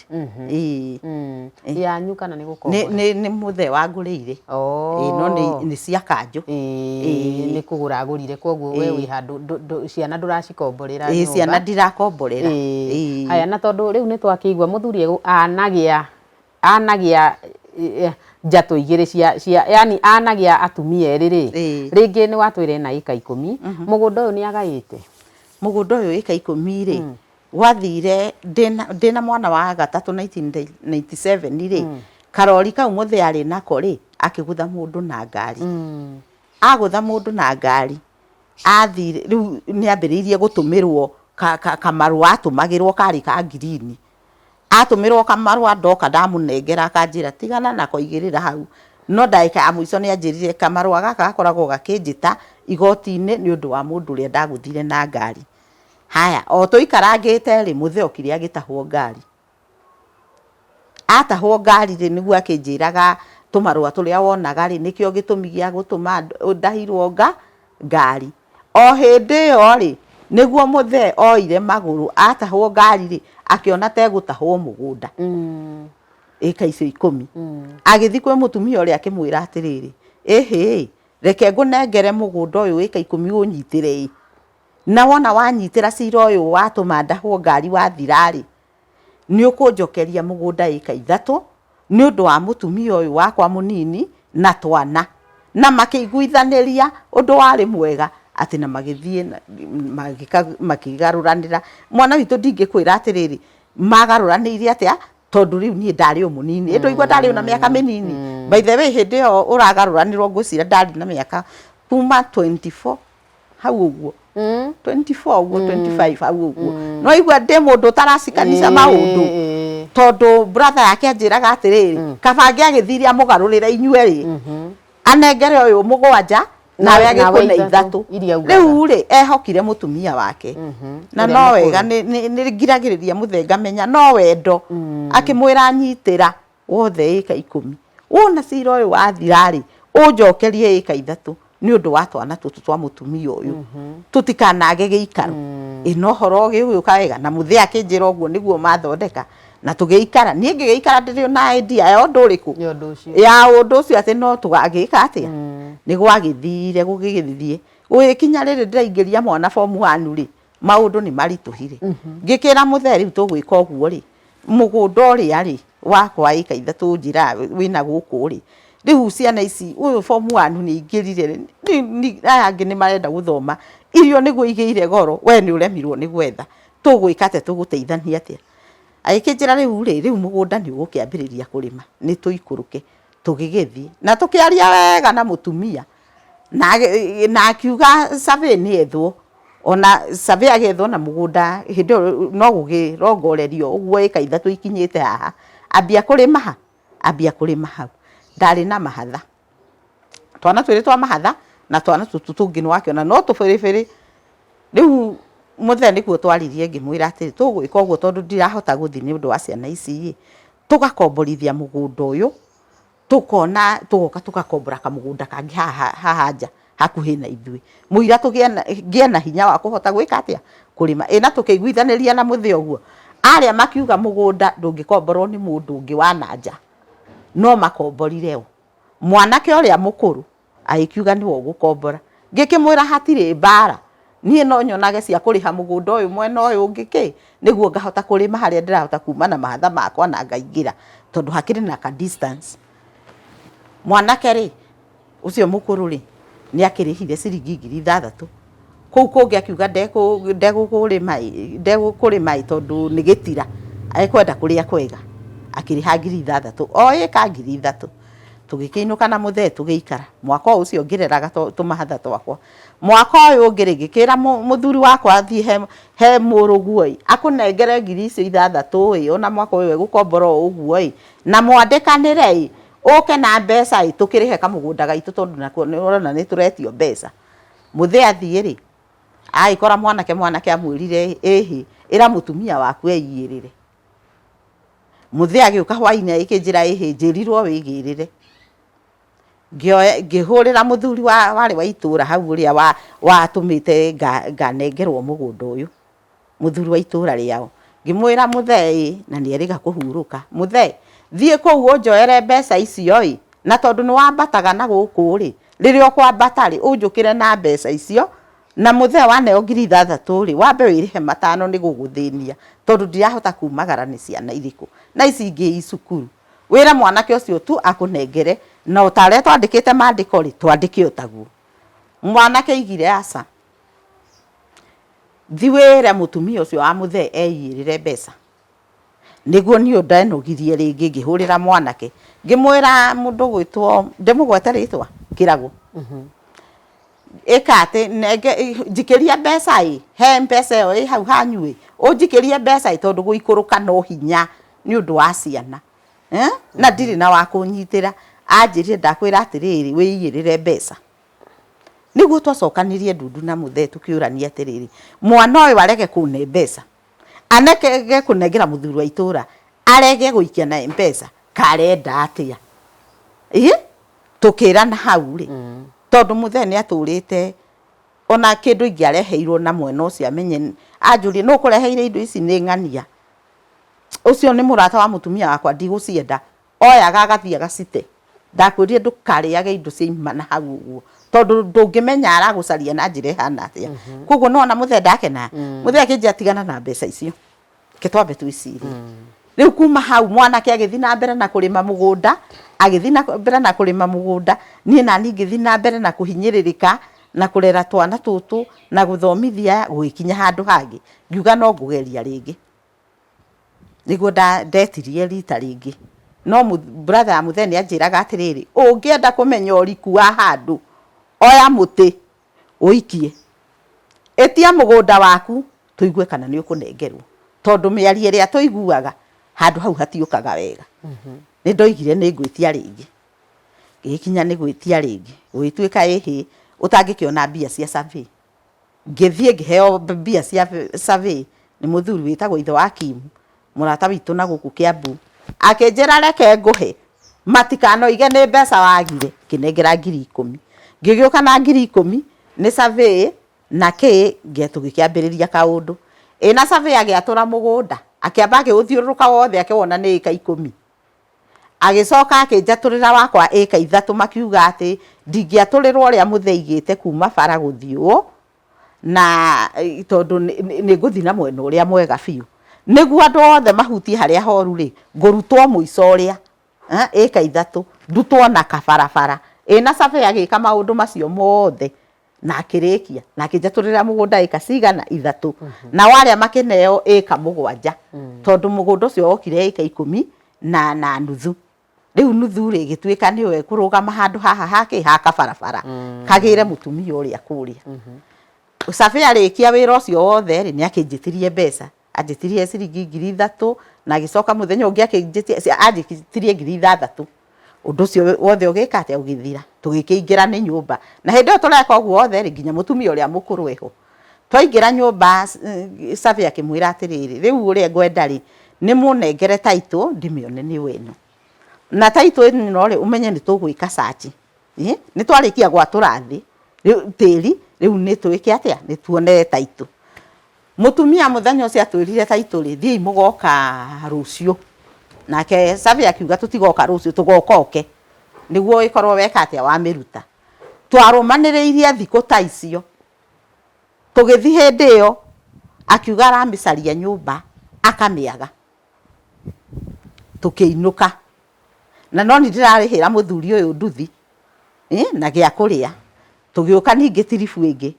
Ĩĩ. Yanyu kana nĩ gũkombora? Nĩ mũthee wangũrĩire. Ĩĩ, no nĩ cia kanjũ. Ĩĩ, nĩ kũgũra agũrire, koguo we wĩ handũ ciana ndũracikomborera nyũmba. Ĩĩ, ciana ndirakomborera. Ĩĩ. Haya, na tondũ rĩu nĩ twakĩigua mũthuri anagĩa anagĩa njatũ igĩrĩ cia yani anagĩa atumia erĩ rĩ, rĩngĩ nĩ watwĩra ena ĩka 10, mũgũnda ũyũ nĩ agaĩte? Mũgũnda ũyũ ĩka 10 rĩ, gwathire ndĩna mwana wa gatatũ 1997 rĩ, karori kau mũthee arĩ nako rĩ, akĩgũtha mũndũ na ngari. Agũtha mũndũ na ngari, athire rĩu nĩ ambĩrĩirie gũtũmĩrwo kamarũa atũmagĩrwo karĩ ka ngirini. Atũmĩrwo kamarũa ndoka ndamũnengera akanjĩra tigana nako igĩrĩra hau. No ndagĩka ya mũico nĩ anjĩrire kamarũa gaka gakoragwo gakĩnjĩta igoti-inĩ nĩ ũndũ wa mũndũ ũrĩa ndagũthire na ngari. Haya, o tũikarangĩte rĩ, mũthee okire agĩtahwo ngari. Atahwo ngari rĩ, nĩguo akĩnjĩraga Tũmarũa tũrĩa wonaga rĩ, nĩkĩo gĩtũmi gĩa gũtũma ndahirwo ngari. O hĩndĩ ĩyo rĩ, nĩguo mũthee oire magũrũ, atahwo ngari rĩ, akĩona ta egũtahwo mũgũnda. Ĩka icio ikũmi. Agĩthiĩ kwĩ mũtumia ũrĩa akĩmwĩra atĩrĩrĩ, ĩhĩ, reke ngũnengere mũgũnda ũyũ ĩka ikũmi ũnyitĩre ĩ. Na wona wanyitĩra cira ũyũ watũma ndahwo ngari wathira rĩ, nĩ ũkũnjokeria mũgũnda ĩka ithatũ nĩ ũndũ wa mũtumia ũyũ wakwa mũnini na twana. Na makĩiguithanĩria ũndũ warĩ mwega atĩ na magĩthiĩ makĩgarũranĩra. Mwana witũ ndingĩkwĩra atĩrĩrĩ, magarũranĩire atĩa tondũ rĩu niĩ ndarĩ o mũnini. Ĩ ndũigua ndarĩ o na mĩaka mĩnini? By the way hĩndĩ ĩyo ũragarũranĩrwo ngwĩciria ndarĩ na mĩaka kuma 24 hau ũguo. 24 ũguo 25 hau ũguo no igua ndĩ mũndũ ũtaracikanica maũndũ tondũ brother yake anjĩraga atĩrĩrĩ kaba angĩagĩthire amũgarũrĩre inyuerĩ anengere ũyũ mũgwanja nawe Nawe agĩkũne ithatũ, ithatũ iria augaga. rĩu rĩ ehokire mũtumia wake na Ũrĩa no wega mũkũrũ. nĩ ngiragĩrĩria mũthee ngamenya no wendo akĩmwĩra nyitĩra wothe ĩka ikũmi. Wona cira ũyũ wathira-rĩ, ũnjokerie ĩka ithatũ nĩ ũndũ wa twana tũtũ twa mũtumia ũyũ, tũtikanage gĩikaro. Ĩ na ũhoro ũgĩũka wega? Na mũthee akĩnjĩra ũguo nĩguo mathondeka, na tũgĩikara. Niĩ ngĩgĩikara ndĩrĩ na idea ya ũndũ ũrĩkũ? Ya ũndũ ũcio. Ya ũndũ ũcio atĩ no tũgagĩka atĩa? Nĩ gwagĩthire gũgĩgĩthiĩ, gũgĩkinya rĩrĩ ndĩraingĩria mwana form one rĩ, maũndũ nĩ maritũhire. Ngĩkĩra mũthee rĩu tũgwĩka ũguo rĩ, mũgũnda ũrĩa rĩ, wakwa ĩka ithatũ njĩraga wĩna gũkũ rĩ, rĩu ciana ici ũyũ form one nĩ aingĩrire rĩ, aya angĩ nĩ marenda gũthoma, irio nĩguo igĩire goro, we nĩ ũremirwo nĩ gwetha, tũgwĩka atĩa, tũgũteithania atĩa? Agĩkĩnjĩra rĩu rĩ, rĩu mũgũnda nĩ ũgũkĩambĩrĩria kũrĩma, nĩ tũikũrũke. Tũgĩgĩthiĩ na tũkĩaria wega na mũtumia, na akiuga survey nĩ yethwo, ona survey agethwo na mũgũnda hĩndĩ ĩyo no gũkĩrongorerio ũguo ĩka ithatũ ikinyĩte haha, ambia kũrĩma ha? Ambia kũrĩma hau. Ndarĩ na mahatha, twana twĩrĩ twa mahatha na twana tũtũ tũngĩ nĩwakĩona no tũbĩrĩbĩrĩ. Rĩu mũthee nĩguo twaririe ngĩmwĩra atĩrĩ, tũgwĩka ũguo tondũ ndirahota gũthiĩ nĩ ũndũ wa ciana ici ĩ, tũgakomborithia mũgũnda ũyũ tũkona tũgoka tũgakombora kamũgũnda kangĩ haha haha nja hakuhĩ na ithuĩ mũira tũgĩe na ngĩe na hinya wa kũhota gwĩka atĩa kũrĩma ĩ na tũkĩiguithanĩria na mũthee ũguo arĩa makiuga mũgũnda ndũngĩkomborwo nĩ mũndũ ũngĩ wa na nja no makomborire o mwanake ũrĩa mũkũrũ Agĩkiuga nĩwe ũgũkombora. Ngĩkĩmwĩra hatirĩ mbara, niĩ no nyonage cia kũrĩha mũgũnda ũyũ mwena ũyũ ũngĩ kĩ, nĩguo ngahota kũrĩma harĩa ndĩrahota kuma na mahatha makwa na ngaingĩra, tondũ hakĩrĩ na ka distance. Mwanake rĩ, ũcio mũkũrũ rĩ, nĩ akĩrĩhire ciringi 6000. Kũu kũngĩ akiuga ndegũkũrĩma ĩ, ndegũkũrĩma ĩ tondũ nĩ gĩtira, ekwenda kũrĩa kwega. Akĩrĩha 6000, o ĩka 3000. Tũgĩkĩinũka na mũthee tũgĩikara. Mwaka o ũcio ngĩreraga tũmahatha twakwa. Mwaka ũyũ ũngĩ rĩ, ngĩkĩra mũthuri wakwa athiĩ he, he mũrũguo ĩ, akũnengere 6000 ĩ, ona mwaka ũyũ egũkombora o ũguo ĩ, na mwandĩkanĩre ĩ, ũke na mbeca ĩ, tũkĩrĩhe kamũgũnda gaitũ tondũ nakuo nĩ ũrona nĩ tũretio mbeca. Mũthee athiĩ rĩ, agĩkora mwanake, mwanake amwĩrire ĩhĩ, ĩra mũtumia waku eigĩrĩre. Mũthee agĩũka hwainĩ agĩkĩnjĩra ĩhĩ njĩrirwo wĩgĩrĩre. Ngĩhũrĩra mũthuri warĩ wa itũra hau ũrĩa watũmĩte nganengerwo mũgũnda ũyũ, mũthuri wa itũra rĩao. Ngĩmwĩra mũthee ĩ, na nĩ erĩga kũhurũka, mũthee thiĩ kũu ũnjoere mbeca icio ĩ, na tondũ nĩ wambataga na gũkũ rĩ, rĩrĩa ũkwambata rĩ, ũnjũkĩre na mbeca icio Na mũthee waneo 6000-rĩ, wambe wĩrĩhe matano nĩ gũgũthĩnia tondũ ndirahota kumagara nĩ ciana irĩkũ na ici ingĩ i cukuru. Wĩre mwanake ũcio tu akũnengere na o ta ũrĩa twandĩkĩte maandĩko-rĩ, twandĩke o taguo. Mwanake aigire aca. Thi wĩre mũtumia ũcio wa mũthee eiyĩrĩre mbeca. Nĩguo niĩ ndenogirie rĩngĩ ngĩhũrĩra mwanake ngĩmwĩra mũndũ ũgwĩtwo, ndĩmũgwete rĩtwa? Kĩragũ. Ĩka atĩ nenge njikĩria mbeca ĩ, he mbeca ĩyo ĩ hau hanyu ĩ, ũnjikĩrie mbeca ĩ tondũ gũikũrũka no hinya nĩ ũndũ wa ciana na ndirĩ na wa kũnyitĩra. Anjĩrire ndakwĩra atĩrĩrĩ wĩigĩrĩre mbeca. Nĩguo twacokanirie ndundu na mũthee tũkĩũrania atĩrĩrĩ, mwana ũyũ arege kũne mbeca Anege kũnengera mũthuri wa itũra arege gũikia na Mpesa ka arenda atĩa? Ĩ tũkĩrana hau rĩ, tondũ mũthee nĩ atũrĩte ona kĩndũ ingĩareheirwo na mwena ũcio amenye, anjũrie nũ ũkũreheire indo ici nĩ ng'ania, ũcio nĩ mũrata wa mũtumia wakwa ndigũcienda, oyaga agathiĩ agacite. Ndakwĩrire ndũkarĩage indo ciaima na hau ũguo tondũ ndũngĩmenya aragũcaria na njĩra ĩhana atĩa. Koguo nĩwona mũthee ndakena, mũthee akĩnjĩra tigana na mbeca icio. Reke twambe twĩcirie. Rĩu kuma hau mwanake agĩthiĩ na mbere na kũrĩma mũgũnda, agĩthiĩ na mbere na kũrĩma mũgũnda, niĩ nani ngĩthiĩ na mbere na kũhinyĩrĩrĩka na kũrera twana tũtũ na gũthomithia aya gũgĩkinya handũ hangĩ. Ngiuga no ngũgeria rĩngĩ. Nĩguo ndetirie rita rĩngĩ. No brother ya mũthee nĩ anjĩraga atĩrĩrĩ, ũngĩenda kũmenya ũriku wa handũ, oya mũtĩ ũikie. Ĩtia mũgũnda waku tũigue kana nĩ ũkũnengerwo. Tondũ mĩario ĩrĩa tũiguaga handũ hau hatiũkaga wega. Nĩ ndoigire nĩ ngwĩtia rĩngĩ. Gĩgĩkinya nĩ gwĩtia rĩngĩ, gũgĩtuĩka ĩhĩ, ũtangĩkĩona mbia cia survey. Ngĩthiĩ ngĩheo mbia cia survey nĩ mũthuri wĩtagwo ithe wa Kim, mũrata witũ na gũkũ Kiambu. Akĩnjĩra reke ngũhe, matikanoige nĩ mbeca wagire, akĩnengera 10,000. Ngĩgĩũka na 10,000 nĩ survey na kĩ, tũgĩkĩambĩrĩria kaũndũ. Ĩ na survey agĩatũra mũgũnda, akĩamba akĩũthiũrũrũka wothe akĩwona nĩ ĩka 10. Agĩcoka akĩnjatũrĩra wakwa ĩka 3 makiuga atĩ ndingĩatũrĩrwo ũrĩa mũthee aigĩte kuma bara gũthiĩ ũũ, na tondũ nĩ ngũthiĩ na mwena ũrĩa mwega biũ. Nĩguo andũ othe mahutie harĩa horu rĩ, ngũrutwo mũico ũrĩa, ĩka 3, ndutwo na kabarabara. Ĩ na surveyor agĩka maũndũ macio mothe na akĩrĩkia na akĩnjatũrĩra mũgũnda ĩka cigana 3, nao arĩa makĩneo ĩka 7, tondũ mũgũnda ũcio wokire ĩka 10.5. Rĩu nuthu rĩ ĩgĩtuĩka nĩyo ĩkũrũgama handũ haha hakĩ ha kabarabara kagĩre mũtumia ũrĩa kũrĩa. Surveyor arĩkia wĩra ũcio wothe rĩ, nĩ akĩnjĩtirie mbeca, anjĩtirie ciringi 3,000 na agĩcoka mũthenya ũngĩ akĩnjĩtia, anjĩtirie 6,000. Ũndũ ũcio wothe ũgĩka atĩa, ũgĩthira. Tũgĩkĩingĩra nĩ nyũmba. Na hĩndĩ ĩyo tũreka ũguo wothe rĩ, nginya mũtumia ũrĩa mũkũrũ eho. Twaingĩra nyũmba surveyor akĩmwĩra atĩrĩrĩ, rĩu ũrĩa ngwenda rĩ, nĩ mũnengere title ndĩmĩone nĩyo ĩno. Na title ĩno rĩ, ũmenye nĩ tũgwĩka search. Nĩ twarĩkia gwatũra thĩ tĩri, rĩu nĩ twĩke atĩa, nĩ tuone title. Mũtumia mũthenya ũcio atwĩrire title rĩ, thiĩi mũgoka rũciũ. Nake surveyor akiuga tũtigoka rũciũ, tũgoka oke. Nĩguo ĩkorwo weka atĩa, wamĩruta. Twarũmanĩrĩirie thikũ ta icio. Tũgĩthiĩ hĩndĩ ĩyo, akiuga aramĩcaria nyũmba, akamĩaga. Tũkĩinũka. Na no niĩ ndĩrarĩhĩra mũthuri ũyũ nduthi, na gĩa kũrĩa. Tũgĩũka ningĩ tiribu ĩngĩ,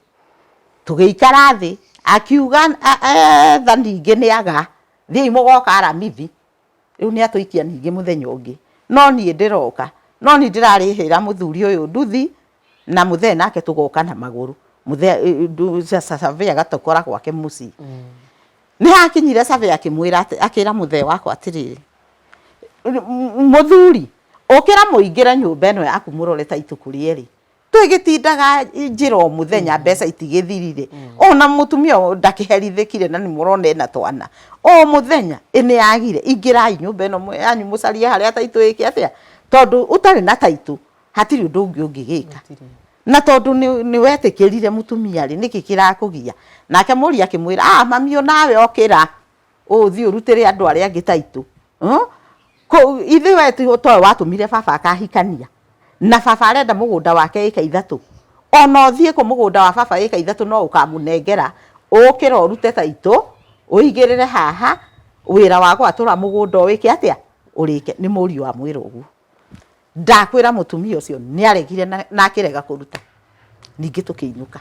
tũgĩikara thĩ, akiuga etha ningĩ nĩ aga, thiĩi mũgoka aramithi. Rĩu nĩ atũikia ningĩ mũthenya ũngĩ. No niĩ ndĩroka, no niĩ ndĩrarĩhĩra mũthuri ũyũ nduthi, na mũthee nake tũgoka na magũrũ. Mũthee, surveyor agatũkora gwake mũciĩ. Nĩ hakinyire surveyor akĩmwĩra atĩ, akĩra mũthee wakwa atĩrĩrĩ, mũthuri, ũkĩra mũingĩre nyũmba ĩno yaku mũrore title kũrĩa ĩrĩ. Twĩgĩtindaga njĩra o mũthenya mbeca itigĩthirire. Ona mũtumia ũyũ ndakĩherithĩkire na nĩ mũrona ena twana. O mũthenya ĩ nĩ yagire, ingĩrai nyũmba ĩno yanyu mũcarie harĩa title ĩke atĩa. Tondũ ũtarĩ na title hatirĩ ũndũ ũngĩ ũngĩgĩka. Na tondũ nĩ wetĩkĩrire mũtumia rĩ, nĩkĩ kĩrakũgia? Nake mũriũ akĩmwĩra, ah mami onawe okĩra ũthiĩ ũrutĩre andũ arĩa angĩ title. Ithuĩ we towe watũmire baba akahikania. Na baba arenda mũgũnda wake ĩka 3. Ona ũthiĩ kũ mũgũnda wa baba ĩka 3 no ũkamũnengera, ũkĩra ũrute title, ũigĩrĩre haha, wĩra wa gwatũra mũgũnda ũwĩke atĩa? Ũrĩke. Nĩ mũriũ amwĩra ũguo. Ndakwĩra mũtumia ũcio nĩ aregire na akĩrega kũruta. Ningĩ tũkĩinũka.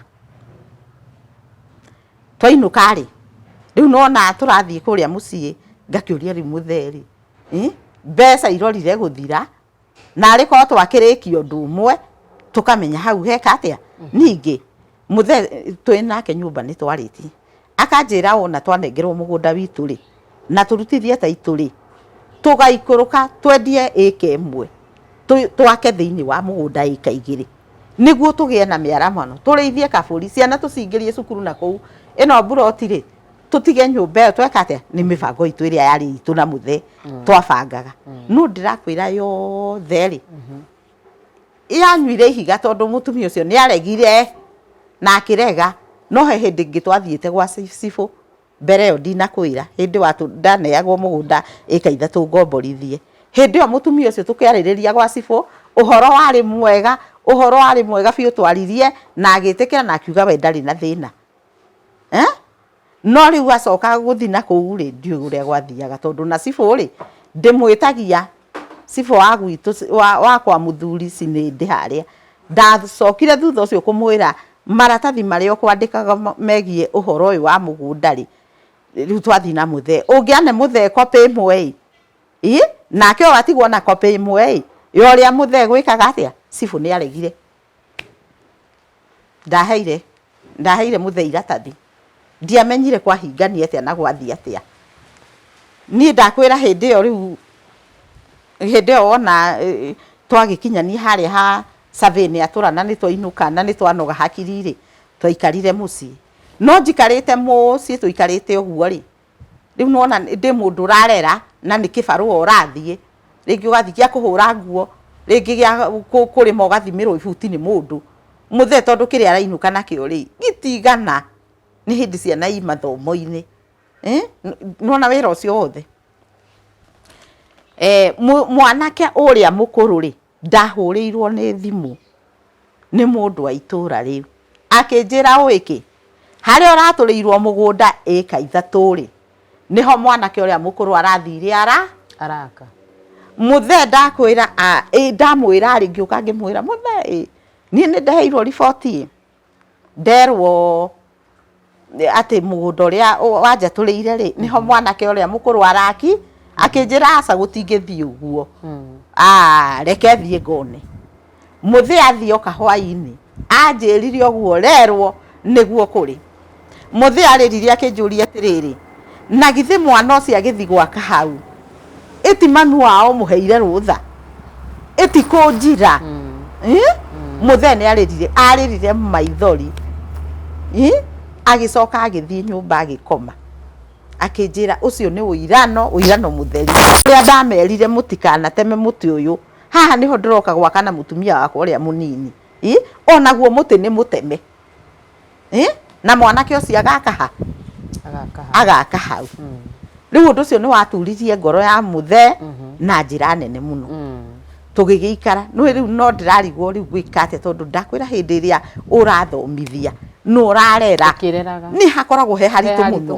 Twainũka rĩ, rĩu nĩwona tũrathiĩ kũrĩa mũciĩ, ngakĩũria rĩu mũthee rĩ, mbeca irorire gũthira, narĩ korwo twakĩrĩkia ũndũ ũmwe, tũkamenya hau heka atĩa. Ningĩ mũthee twĩ nake nyũmba nĩ twarĩtie, akanjĩra wona twanengerwo mũgũnda witũ rĩ, na tũrutithie title rĩ, tũgaikũrũka twendie ĩka 1, twake thĩinĩ wa mũgũnda ĩka 2, nĩguo tũgĩe na mĩaramano, tũrĩithie kabũri, ciana tũcingĩrie cukuru na kũu, ĩno mburoti rĩ, tũtige nyũmba ĩyo tweka atĩa, nĩ mĩbango itũ ĩrĩa yarĩ itũ na mũthee twabangaga. No ndĩrakwĩra yothe rĩ, Yanyuire ihiga tondũ mũtumia ũcio nĩ aregire na akĩrega. No he hĩndĩ ĩngĩ twathiĩte gwa cibũ mbere ĩyo ndinakwĩra, hĩndĩ ndaneagwo mũgũnda ĩka ithatũ ngomborithie. Hĩndĩ ĩyo mũtumia ũcio tũkĩarĩrĩria gwa cibũ, ũhoro warĩ mwega, ũhoro warĩ mwega biũ twaririe na agĩtĩkĩra na akiuga we ndarĩ na thĩna. Eh? No rĩu acoka gũthiĩ na kũu rĩ, ndiũĩ ũrĩa gwathiaga tondũ na cibũ rĩ, ndĩmwĩtagia cibũ wa gwitũ wa kwa mũthuri Cinĩndĩ harĩa. Ndacokire thutha ũcio kũmwĩra maratathi marĩa ũkwandĩkaga megiĩ ũhoro ũyũ wa mũgũnda rĩ, rĩu twathiĩ na mũthee, ũngĩane mũthee copy ĩmwe ĩ, ĩ nake ũyũ atigwo na copy ĩmwe ĩ, ya ũrĩa mũthee gwĩkaga atĩa, cibũ nĩ aregire. Ndaheire ndaheire mũthee iratathi, ndiamenyire kwahingania atĩa na gwathiĩ atĩa. Niĩ ndakwĩra hĩndĩ ĩyo rĩu, hĩndĩ ĩyo wona twagĩkinyania harĩa ha survey nĩ atũra na nĩ twainũka na nĩ twanoga hakiri rĩ, twaikarire mũciĩ. No njikarĩte mũciĩ tũikarĩte ũguo rĩ, Rĩu nĩwona ndĩ mũndũ ũrarera na nĩ kĩbarũa ũrathiĩ, rĩngĩ ũgathiĩ gĩa kũhũra nguo, rĩngĩ gĩa kũrĩma ũgathimĩrwo ibuti nĩ mũndũ. Mũthee tondũ kĩrĩa arainũka nakĩo rĩ, gĩtigana, nĩ hĩndĩ ciana i mathomo-inĩ. Nĩwona wĩra ũcio wothe? Mwanake ũrĩa mũkũrũ rĩ, ndahũrĩirwo nĩ thimũ nĩ mũndũ wa itũra rĩu akĩnjĩra ũĩ kĩ, harĩa ũratũrĩirwo mũgũnda ĩka ithatũ rĩ, nĩho mwanake ũrĩa mũkũrũ arathire ara Araka. Mũthee ndakwĩra ndamwĩra rĩ, ngĩũka ngĩmwĩra mũthee ĩ, niĩ nĩ ndeheirwo riboti ĩ, nderwo atĩ mũgũnda ũrĩa wanjatũrĩire rĩ, nĩho mwanake ũrĩa mũkũrũ araki, akĩnjĩra aca gũtingĩthiĩ ũguo, reke thiĩ ngone. Mũthee athiĩ oka hwainĩ, anjĩrire ũguo rerwo nĩguo kũrĩ. Mũthee arĩrire akĩnjũria atĩrĩrĩ, na githĩ mwana ũcio agĩthiĩ gwaka hau, ĩti mami wao ũmũheire rũtha? Ĩti kũnjira? Mũthee nĩ arĩrire, arĩrire maithori, agĩcoka agĩthiĩ nyũmba agĩkoma. Akĩnjĩra ũcio nĩ ũirano, ũirano mũtheri. Ũrĩa ndamerire mũtikanateme mũtĩ ũyũ, haha nĩho ndĩroka gwaka na mũtumia wakwa ũrĩa mũnini. Onaguo mũtĩ nĩ mũteme. Na mwanake ũcio agaka ha? Agaka hau. Rĩu ũndũ ũcio nĩ waturirie ngoro ya mũthee na njĩra nene mũno. Tũgĩgĩikara, nĩũĩ rĩu no ndĩrarigwo rĩu ngwĩka atĩa tondũ ndakwĩra hĩndĩ ĩrĩa ũrathomithia na ũrarera nĩ hakoragwo he haritũ mũno.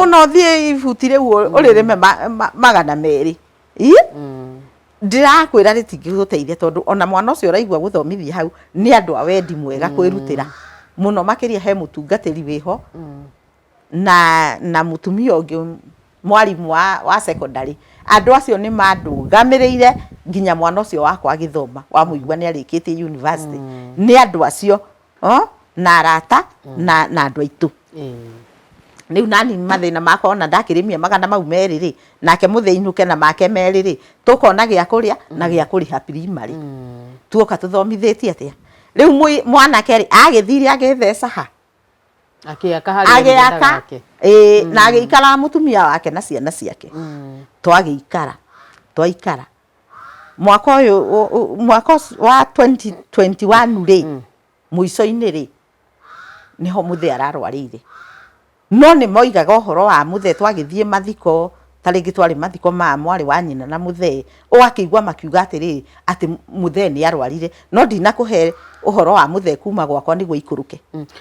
Ona ũthiĩ ibuti rĩu ũrĩrĩme 200 Ii? Ndĩrakwĩra rĩtingĩgũteithia tondũ ona mwana ũcio ũraigua gũthomithia hau nĩ andũ a wendi mwega kwĩrutĩra mũno makĩria he mũtungatĩri wĩho na mũtumia ũngĩ mwarimũ wa secondary. Andũ acio nĩ mandũgamĩrĩire nginya mwana ũcio wakwa agĩthoma, wamũigua nĩ arĩkĩtie university. Nĩ andũ acio na arata na andũ aitũ. Rĩu nani mathĩna makwa ona ndakĩrĩmia magana mau merĩ rĩ, nake mũthee ainũke na make merĩ rĩ, tũkona gĩa kũrĩa na gĩa kũrĩha primary. Tuoka tũthomithĩtie atĩa? Rĩu mwanake rĩ, agĩthire agĩtheca ha? Akĩaka harĩa Agĩaka, gake. Ĩĩ, na agĩikara na mũtumia wake na ciana ciake. Twagĩikara, twaikara. Mwaka ũyũ, mwaka wa 2021 rĩ, mũico-inĩ rĩ, nĩho mũthee ararwarĩire. No nĩ moigaga ũhoro wa mũthee twagĩthiĩ mathiko, ta rĩngĩ twarĩ mathiko ma mwarĩ wa nyina na mũthee, ũgakĩigua makiuga atĩrĩrĩ, atĩ mũthee nĩ arwarire. No ndinakũhe ũhoro wa mũthee kuma gwakwa nĩguo aikũrũke.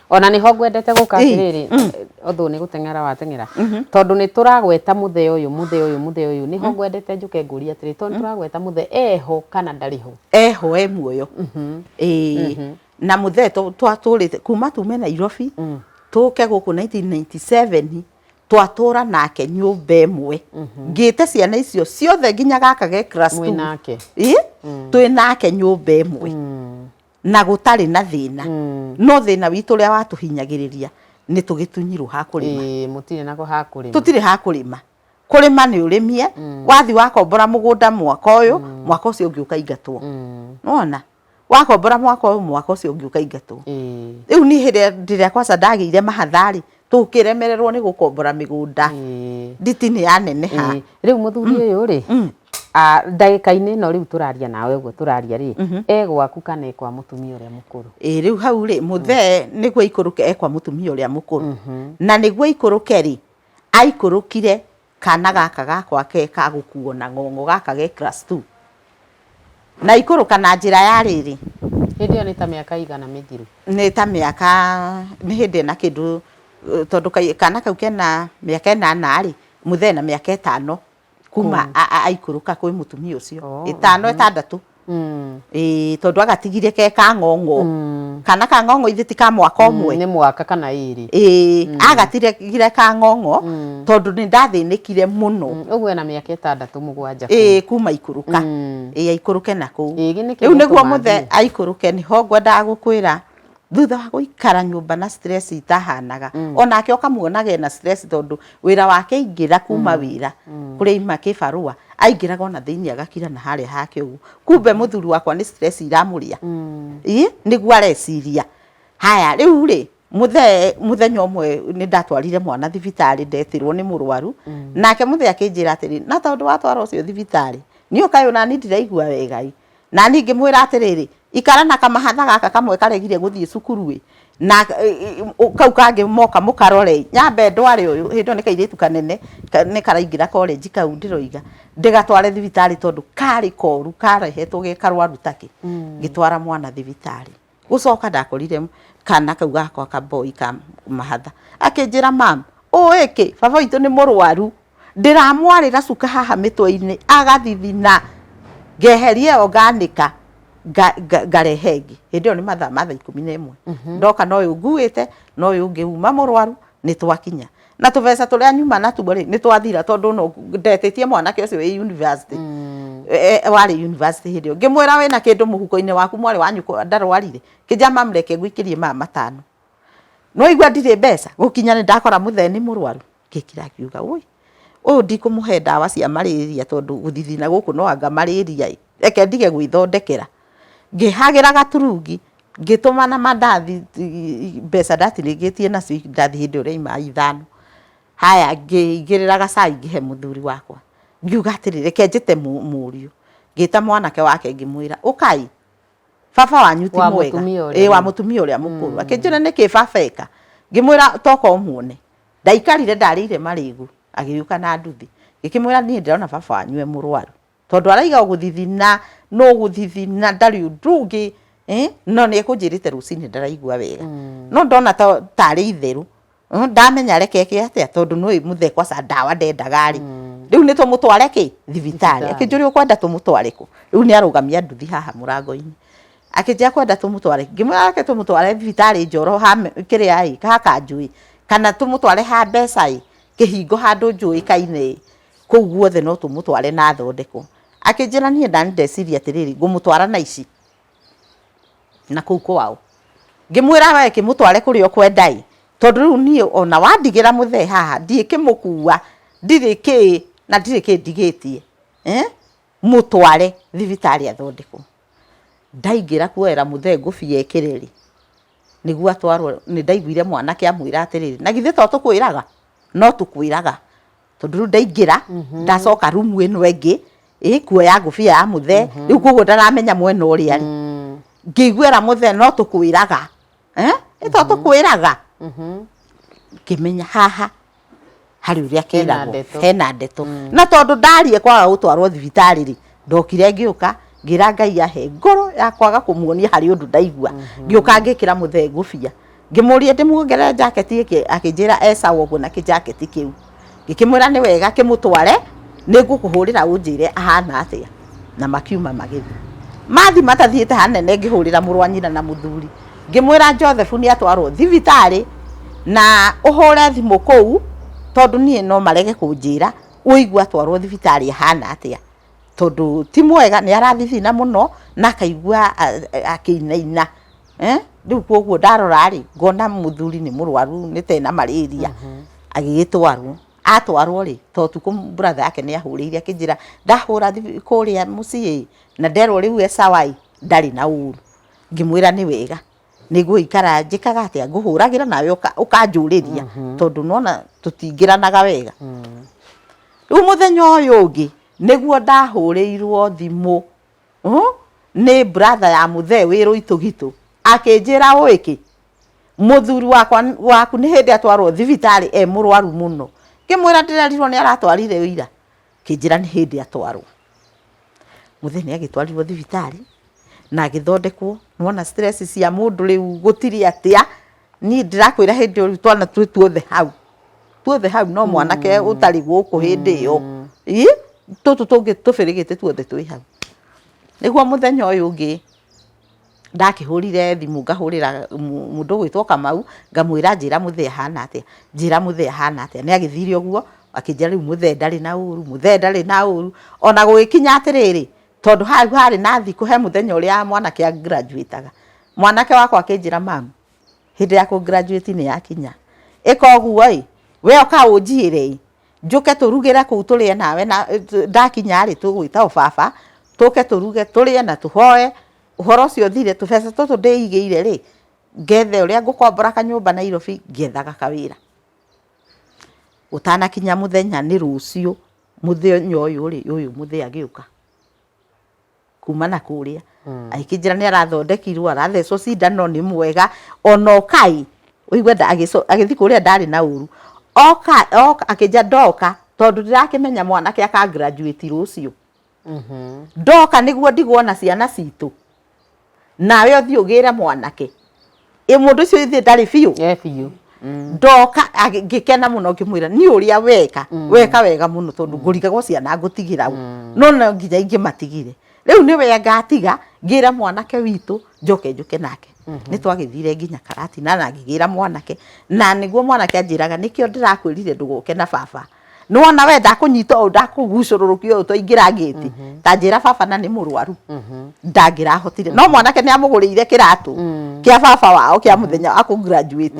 Ona nĩho ngwendete gũka atĩrĩrĩ, although nĩ gũteng'era wateng'era, tondũ nĩ tũragweta mũthee ũyũ, mũthee ũyũ, mũthee ũyũ, nĩho ngwendete njũke ngũrie atĩrĩrĩ, tondũ nĩ tũragweta mũthee, eho kana ndarĩ ho? Eho, e muoyo. Ĩĩ. Na mũthee twatũrĩte kuma tume Nairobi tũke gũkũ 1997 twatũra nake nyũmba ĩmwe ngĩte ciana icio ciothe nginya gaka ge class Mwĩ two. nake. Ĩ? Twĩ nake nyũmba ĩmwe na gũtarĩ na thĩna no thĩna witũ ũrĩa watũhinyagĩrĩria nĩ tũgĩtunyirwo ha kũrĩma. Ĩĩ, mũtirĩ nako ha kũrĩma. Tũtirĩ ha kũrĩma. Kũrĩma nĩ ũrĩmie wathi wakombora mũgũnda mwaka ũyũ mwaka ũcio ũngĩ ũkaingatwo. Nĩwona? Wakombora mwaka ũyũ mwaka ũcio ũngĩ ũkaingatwo. Rĩu niĩ hĩndĩ ĩrĩa kwanza ndagĩire mahatha rĩ, tũkĩremererwo nĩ gũkombora mĩgũnda. Nditi nĩ yaneneha. Rĩu mũthuri ũyũ rĩ, Ah, ndagĩka-inĩ ĩno rĩu tũraria nawe ũguo tũraria rĩ, e gwaku kana e kwa mũtumia ũrĩa mũkũrũ? Ĩ rĩu hau rĩ, mũthee nĩguo aikũrũke e kwa mũtumia ũrĩa mũkũrũ. Na nĩguo aikũrũke rĩ, aikũrũkire kana gaka gakwa ke ka gũkuo na ng'ong'o gaka ge class 2. Na ikũrũka na njĩra ya rĩrĩ. Hĩndĩ ĩyo nĩ ta mĩaka ĩigana mĩthiru? Nĩ ta mĩaka, nĩ hĩndĩ ena kĩndũ, tondũ kana kau kena mĩaka ĩnana rĩ, mũthee ena mĩaka ĩtano kuma aikũrũka kwĩ mũtumia ũcio. Oh, Ĩtano ĩtandatũ. Ĩĩ tondũ agatigire ke ka ng'ong'o. Kana ka ng'ong'o ithe ti ka mwaka ũmwe. Nĩ mwaka kana ĩrĩ. Ĩĩ agatigire ka ng'ong'o tondũ nĩ ndathĩnĩkire mũno. Ũguo ena mĩaka ĩtandatũ mũgwanja. Ĩĩ kuma aikũrũka. Ĩĩ aikũrũke na kũu. Rĩu nĩguo mũthee aikũrũke nĩho ngwendaga gũkwĩra thutha wa gũikara nyũmba na stress itahanaga mm. onake ũkamuonaga ena stress tondũ wĩra wake aingĩra kuma mm. wĩra mm. kũrĩa ima kĩbarũa aingĩraga ona thĩinĩ agakira na harĩa hake ũguo kumbe mũthuri wakwa nĩ stress iramũrĩa mm. ĩ nĩguo areciria haya rĩu rĩ mũthee mũthenya ũmwe nĩ ndatwarire mwana thibitarĩ ndetirwo nĩ mũrwaru mm. nake mũthee akĩnjĩra atĩrĩ na tondũ watwara ũcio thibitarĩ niĩ ũkaĩ onani ndiraigua wega ĩ Na niĩ ngĩmwĩra atĩrĩrĩ, Ikara na kamahatha gaka kamwe karegire gũthiĩ cukuru-ĩ, na kau kangĩ moka mũkarore-ĩ, nyambe ndware ũyũ, hĩndĩ ĩyo nĩ kairĩtu kanene, nĩ karaingĩra college kau ndĩroiga, ndĩgatware thibitarĩ tondũ karĩ koru, karehetwo ge karwaru takĩ. Ngĩtwara mwana thibitarĩ. Gũcoka ndakorire kana kau gakwa ka boy ka mahatha, akĩnjĩra mum, ũĩ kĩ, baba witũ nĩ mũrwaru. Ndĩramwarĩra cuka haha mĩtwe-inĩ agathithina, ngeheria ĩyo nganĩka ngarehe ĩngĩ. Hĩndĩ ĩyo nĩ mathaa ma thaa 11. Ndoka na ũyũ nguĩte na ũyũ ũngĩ uma mũrwaru nĩ twakinya. Na tũbeca tũrĩa nyuma natuo rĩ, nĩ twathira tondũ no ndetĩtie mwanake ũcio wĩ university, warĩ university hĩndĩ ĩyo. Ngĩmwĩra wĩna kĩndũ mũhuko-inĩ waku mwarĩ wa nyũkwa ndarwarire? Akĩnjĩra mum reke ngũikĩrie maya matano. Nĩ waigua ndirĩ mbeca, gũkinya nĩ ndakora mũthee nĩ mũrwaru. Ngĩkira ngiuga ũi, ũyũ ndikũmũhe ndawa cia marĩria tondũ gũthithina gũkũ no anga marĩria ĩ, reke ndige gwĩthondekera. Ngĩhagĩra gaturungi, ngĩtũma na mandathi, mbeca ndatinĩkĩtie nacio indathi hĩndĩ ĩyo rĩauma ithano. Haya ngĩigĩrĩra gacai ngĩhe mũthuri wakwa, ngiuga atĩrĩ reke njĩte mũriũ. Ngĩta mwanake wake ngĩmwĩra ũkai, baba wanyu ti Wa mwega. mũtumia ũrĩa Ĩ wa mũtumia ũrĩa mũkũrũ. Akĩnjĩra nĩkĩ baba eka? Ngĩmwĩra toka ũmuone. Ndaikarire ndarĩire marĩgu, agĩũka na nduthi. Ngĩkĩmwĩra niĩ ndĩrona baba wanyu e mũrwaru. Tondũ araiga ũgũthithina, no gũthithina, ndarĩ ũndũ ũngĩ, eh, no nĩ ekũnjĩrĩte rũcinĩ ndaraigua wega. No ndona ta tarĩ itherũ, ndamenya reke eke atĩa tondũ nĩũĩ mũthee kwaca ndawa ndendaga rĩ. Rĩu nĩ tũmũtware kĩ? Thibitarĩ. Akĩnjũria ũkwenda tũmũtware kũ? Rĩu nĩ arũgamia nduthi haha mũrango-inĩ. Akĩnjĩra kwenda tũmũtware, ngĩmwĩra reke tũmũtware thibitarĩ Njoro ha kĩrĩa ĩ, ha kanjũ ĩ, kana tũmũtware ha mbeca ĩ, kĩhingo handũ njũĩkaine ĩ, kũu guothe no tũmũtware na athondekwo. Akĩnjĩra niĩ nani ndeciria atĩrĩrĩ, ngũmũtwara na ici, na kũu kwao. Ngĩmwĩra we kĩmũtware kũrĩa ũkwenda ĩ, tondũ rĩu niĩ ona wandigĩra mũthee haha ndiĩkĩmũkua, ndirĩ kĩ na ndirĩ kĩ ndigĩtie, mũtware thibitarĩ athondekwo. Ndaingĩra kuoera mũthee ngũbia ekĩre rĩ, nĩguo atwarwo nĩ ndaiguire mwanake amwĩra atĩrĩrĩ, na githĩ to tũkwĩraga? No tũkwĩraga. Tondũ rĩu ndaingĩra, ndacoka rumu ĩno ĩngĩ, ĩ kuoya ngũbia ya mũthee, rĩu koguo ndaramenya mwena ũrĩa arĩ. Ngĩigua era mũthee no tũkwĩraga, ĩ to tũkwĩraga? Ngĩmenya haha harĩ ũrĩa Hena kĩragwo ndeto. hena ndeto na tondũ ndarie kwaga gũtwarwo thibitarĩ rĩ ndokire ngĩũka ngĩra Ngai ahe ngoro ya kwaga kũmuonia harĩ ũndũ ndaigua ngĩũka ngĩkĩra mũthee ngũbia ngĩmũria ndĩmuongerere jaketi ĩngĩ akĩnjĩra e sawa ũguo na kĩjaketi kĩu ngĩkĩmwĩra nĩ wega kĩmũtware nĩ ngũkũhũrĩra ũnjĩre ahana atĩa na makiuma magĩthiĩ mathi matathiĩte hanene ngĩhũrĩra mũrũ wa nyina na mũthuri Ngĩmwĩra Joseph nĩ atwarwo thibitarĩ na ũhũre thimũ kũu tondũ niĩ no marege kũnjĩra ũigue atwarwo thibitarĩ ahana atĩa. Tondũ ti mwega nĩ arathithina mũno na akaigua akĩinaina. Rĩu koguo ndarora rĩ, ngona mũthuri nĩ mũrwaru nĩ ta ena malaria agĩgĩtwarwo. Atwarwo rĩ, ta ũtukũ brother yake nĩ ahũrĩire akĩnjĩra ndahũra kũrĩa mũciĩ ĩ na nderwo rĩu e sawa ĩ, ndarĩ na ũru. Ngĩmwĩra nĩ wega, nĩ ngũikara njĩkaga atĩa, ngũhũragĩra nawe ũkanjũrĩria tondũ nĩ wona tũtingĩranaga wega. Rĩu mũthenya ũyũ ũngĩ Nĩguo ndahũrĩirwo thimũ nĩ brother ya mũthee wĩ Rũitũgitũ akĩnjĩra ũĩ kĩ, mũthuri wakwa waku nĩ hĩndĩ atwarwo thibitarĩ e mũrwaru mũno. Ngĩmwĩra ndĩrerirwo nĩ aratwarire ira, akĩnjĩra nĩ hĩndĩ atwarwo. Mũthee nĩ agĩtwarirwo thibitarĩ na agĩthondekwo, nĩ wona stress cia mũndũ rĩu gũtirĩ atĩa, niĩ ndĩrakwĩra hĩndĩ ĩyo rĩu twana twĩ tuothe hau, tuothe hau no mwanake ũtarĩ gũkũ hĩndĩ ĩyo, ĩ tũtũ tũngĩ tũbĩrĩgĩte tuothe twĩ hau. Nĩguo mũthenya ũyũ ũngĩ ndakĩhũrire thimũ ngahũrĩra mũndũ ũgwĩtwo Kamau ngamwĩra njĩra mũthee ahana atĩa, njĩra mũthee ahana atĩa. Nĩ agĩthire ũguo akĩnjĩra rĩu mũthee ndarĩ na ũru, mũthee ndarĩ na ũru. Ona gũgĩkinya atĩrĩrĩ, tondũ hau harĩ na thikũ he mũthenya ũrĩa mwanake a graduate aga, mwanake wakwa akĩnjĩra mum, hĩndĩ ya kũ graduate nĩ yakinya, ĩka ũguo ĩ, we ũka ũnjiyĩre ĩ, njũke tũrugĩre kũu tũrĩe nawe na ndakinya rĩ tũgwĩta o baba, tũke tũruge tũrĩe na tũhoe, ũhoro ũcio ũthire, tũbeca tũtũ ndĩigĩire rĩ, ngethe ũrĩa ngũkombora kanyũmba Nairobi ngĩethaga kawĩra. Ũtanakinya mũthenya nĩ rũciũ, mũthenya ũyũ rĩ, ũyũ mũthee agĩũka. Kuma na kũrĩa agĩkĩnjĩra nĩ arathondekirwo arathecwo cindano nĩ mwega ona okai ũigue agĩthiĩ kũrĩa ndarĩ na ũru oka oka akĩnjĩra ndoka tondũ ndĩrakĩmenya mwanake aka graduate rũciũ ndoka nĩguo ndigwo na ciana citũ nawe ũthiĩ ũgĩre mwanake ĩ mũndũ ũcio ithe ndarĩ biũ E biũ. Ndoka ngĩkena mũno ngĩmwĩra niĩ ũrĩa weka weka wega mũno tondũ ngũrigagwo ciana ngũtigĩra ũ no no nginya ingĩmatigire rĩu nĩwe ngatiga ngĩra mwanake witũ njoke njũke nake. Nĩ twagĩthire nginya Karatina na ngĩgĩra mwanake na nĩguo mwanake anjĩraga nĩkĩo ndĩrakwĩrire ndũgoke na baba. Nĩwona we ndakũnyita ũũ ndakũgucũrũrũkia ũũ twaingĩra ngĩti ta njĩra baba na nĩ mũrwaru ndangĩrahotire no mwanake nĩ amũgũrĩire kĩratũ kĩa baba wao kĩa mũthenya wa kũ graduate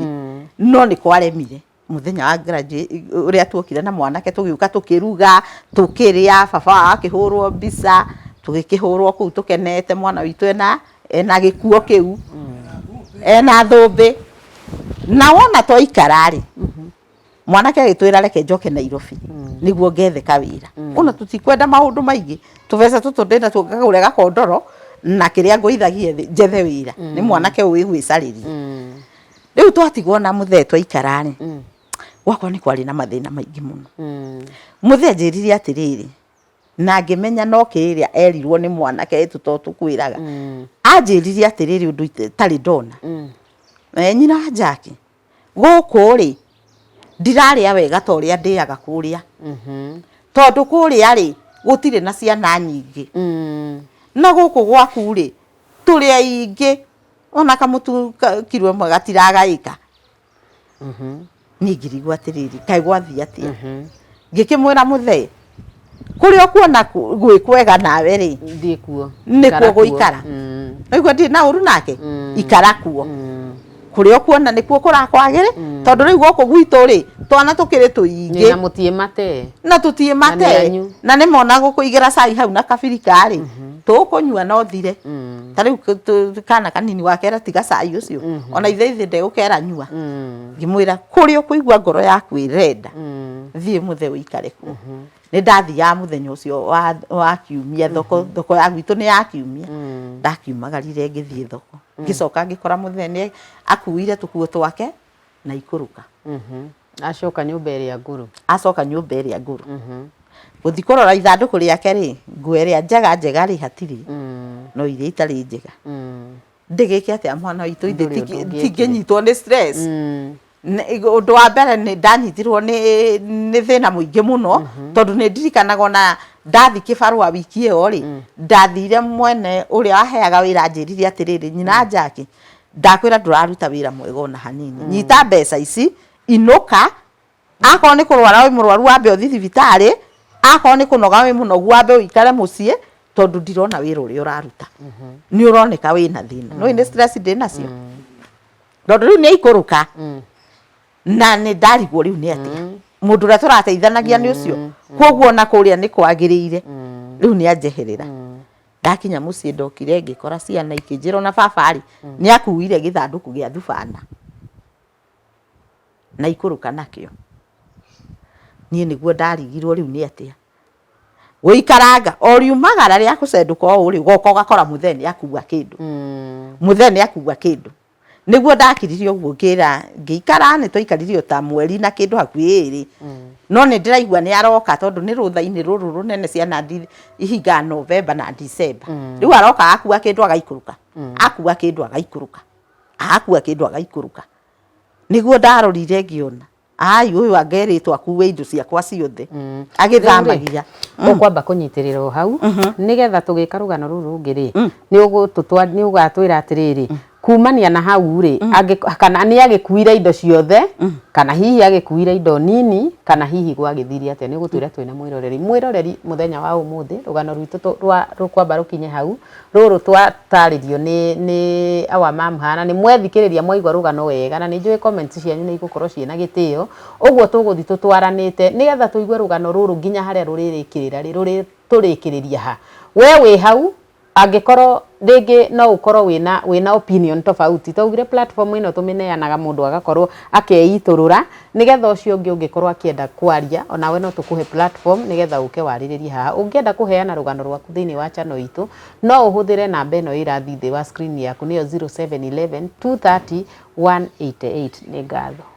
no nĩ kwaremire mũthenya wa graduate ũrĩa tuokire na mwanake tũgĩũka tũkĩruga tũkĩrĩa baba wao akĩhũrwo mbica tũgĩkĩhũrwo kũu tũkenete mwana witũ ena ena gĩkuo kĩu ena thũmbĩ na wona twaikara rĩ mwanake agĩtwĩra reke njoke Nairobi nĩguo ngethe kawĩra ona tũtikwenda maũndũ maingĩ tũbeca tũtũ ndĩna tuo ngagũre gakondoro na kĩrĩa ngũithagie thĩ njethe wĩra nĩ mwanake ũĩ gwĩcarĩria rĩu twatigwo na mũthee twaikara rĩ gwakwa nĩ kwarĩ na mathĩna maingĩ mũno mũthee anjĩrire atĩrĩrĩ na ngĩmenya no kĩrĩa erirwo nĩ mwanake ĩtũ to tũkwĩraga anjĩrire atĩrĩrĩ ũndũ itarĩ ndona Eh, nyina wa Jackie Gũkũ rĩ, ndirarĩa wega ta ũrĩa ndĩaga kũrĩa. Tondũ kũrĩa rĩ, gũtirĩ na ciana nyingĩ. Na gũkũ gwaku rĩ, tũrĩ aingĩ, ona kamũtu kiro ĩmwe gatiragaĩka. Niĩ ngĩrigwo atĩrĩrĩ, kaĩ gwathiĩ atĩa? Ngĩkĩmwĩra mũthee, kũrĩa ũkuona gwĩ kwega nawe rĩ, Thiĩ kuo. Nĩkuo Ikara kuo. gũikara. Waigua ndirĩ na ũru nake? Ikara kuo. Kũrĩa ũkuona nĩkuo kũrakwagĩrĩ tondũ rĩu gũkũ gwitũ rĩ twana tũkĩrĩ tũingĩ Na mũtiĩ mate. Na tũtiĩ mate. Na nĩ anyu. Na nĩ mona gũkũigĩra cai hau na kabirika rĩ tũkũnyua no thire ta rĩu kana kanini wakera tiga cai ũcio ona ithe ithe ndegũkera nyua. Ngĩmwĩra kũrĩa ũkũigua ngoro yaku ĩrenda thiĩ mũthe ũikare kuo. Nĩ ndathiaga mũthenya ũcio wa kiumia thoko thoko ya gwitũ nĩ ya kiumia ndakiumagarire ngĩthiĩ thoko ngĩcoka ngĩkora mũthee nĩ akuire tũkuo twake na ikũrũka. Acoka nyũmba ĩrĩa ngũrũ. Acoka nyũmba ĩrĩa ngũrũ. Gũthiĩ kũrora ithandũkũ rĩake rĩ, nguo ĩrĩa njega njega rĩ hatirĩ, no iria itarĩ njega. Ndĩgĩke atĩa mwana witũ ithe Ndũrĩ ũndũ ũngĩekire. tingĩnyitwo nĩ stress. Ũndũ wa mbere nĩ ndanyitirwo nĩ nĩ thĩna mũingĩ mũno tondũ nĩ ndirikanaga ona ndathi kĩbarũa wiki ĩyo rĩ ndathire mwene ũrĩa waheaga wĩra anjĩrire atĩrĩrĩ nyina Jackie ndakwĩra ndũraruta wĩra mwega ona hanini nyita mbeca ici inũka akorwo nĩ kũrwara wĩ mũrwaru wambe ũthiĩ thibitarĩ akorwo nĩ kũnoga wĩ mũnogu wambe ũikare mũciĩ tondũ ndirona wĩra ũrĩa ũraruta nĩ ũroneka wĩna thĩna nĩũĩ nĩ stress ndĩ nacio tondũ rĩu nĩ aikũrũka na nĩ ndarigwo rĩu nĩ atĩa mũndũ ũrĩa tũrateithanagia nĩ ũcio koguo ona kũrĩa nĩ kwagĩrĩire rĩu nĩ anjeherera ndakinya mũciĩ ndokire ngĩkora ciana ikĩnjĩra ona baba rĩ nĩ akuire gĩthandũkũ gĩa thubana na ikũrũka nakĩo niĩ nĩguo ndarigirwo rĩu nĩ atĩa. Gũikaranga o riumagara rĩa kũcendũka ũũ rĩ, ũgoka ũgakora mũthee nĩ akua kĩndũ. Mũthee nĩ akua kĩndũ. Nĩguo ndakirire ũguo ngĩra ngĩikara nĩ twaikarire o ta mweri na kĩndũ hakuhĩ ĩrĩ. No nĩ ndĩraigua nĩ aroka tondũ nĩ rũtha-inĩ rũrũ rũnene ciana ihingaga November na December. Rĩu aroka akua kĩndũ agaikũrũka. Akua kĩndũ agaikũrũka. Akua kĩndũ agaikũrũka. Nĩguo ndarorire ngĩona. Ai ũyũ angerĩtwo akue indo ciakwa ciothe mm. agĩthamagia mm. Ũkwamba kũnyitĩrĩra o hau mm-hmm. nĩgetha tũgĩka rũgano rũrũ rũngĩ rĩ mm. nĩ ũgatwĩra atĩrĩrĩ kumania na hau rĩ kana nĩ agĩkuire indo ciothe kana hihi agĩkuire indo nini kana hihi gwagĩthire atĩa nĩ ũgũtwĩra twĩna mwĩroreri mwĩroreri mũthenya wa ũmũthĩ rũgano rwitũ rwa rũkwamba rũkinye hau Rũrũ twatarĩrio nĩ nĩ our mum haha na nĩ mwethikĩrĩria mwaigua rũgano wega na nĩ njũĩ comments cianyu nĩ igũkorwo ciĩna gĩtĩo, ũguo tũgũthiĩ tũtwaranĩte nĩgetha tũigue rũgano rũrũ nginya harĩa rũrĩrĩkĩrĩra rĩ, rũrĩtũrĩkĩrĩria ha. We wĩ hau angĩkorwo rĩngĩ no ũkorwo wĩna wĩna opinion tofauti, twaugire platform ĩno tũmĩneanaga mũndũ agakorwo akeitũrũra Nĩgetha ũcio ũngĩ ũngĩkorwo akĩenda kwaria, onawe no tũkũhe platform nĩgetha ũke warĩrĩrie haha. Ũngĩenda kũheana rũgano rwaku thĩinĩ wa channel itũ, no ũhũthĩre namba ĩno ĩrathiĩ thĩ wa screen yaku nĩyo 0711 230 188. Nĩ ngatho.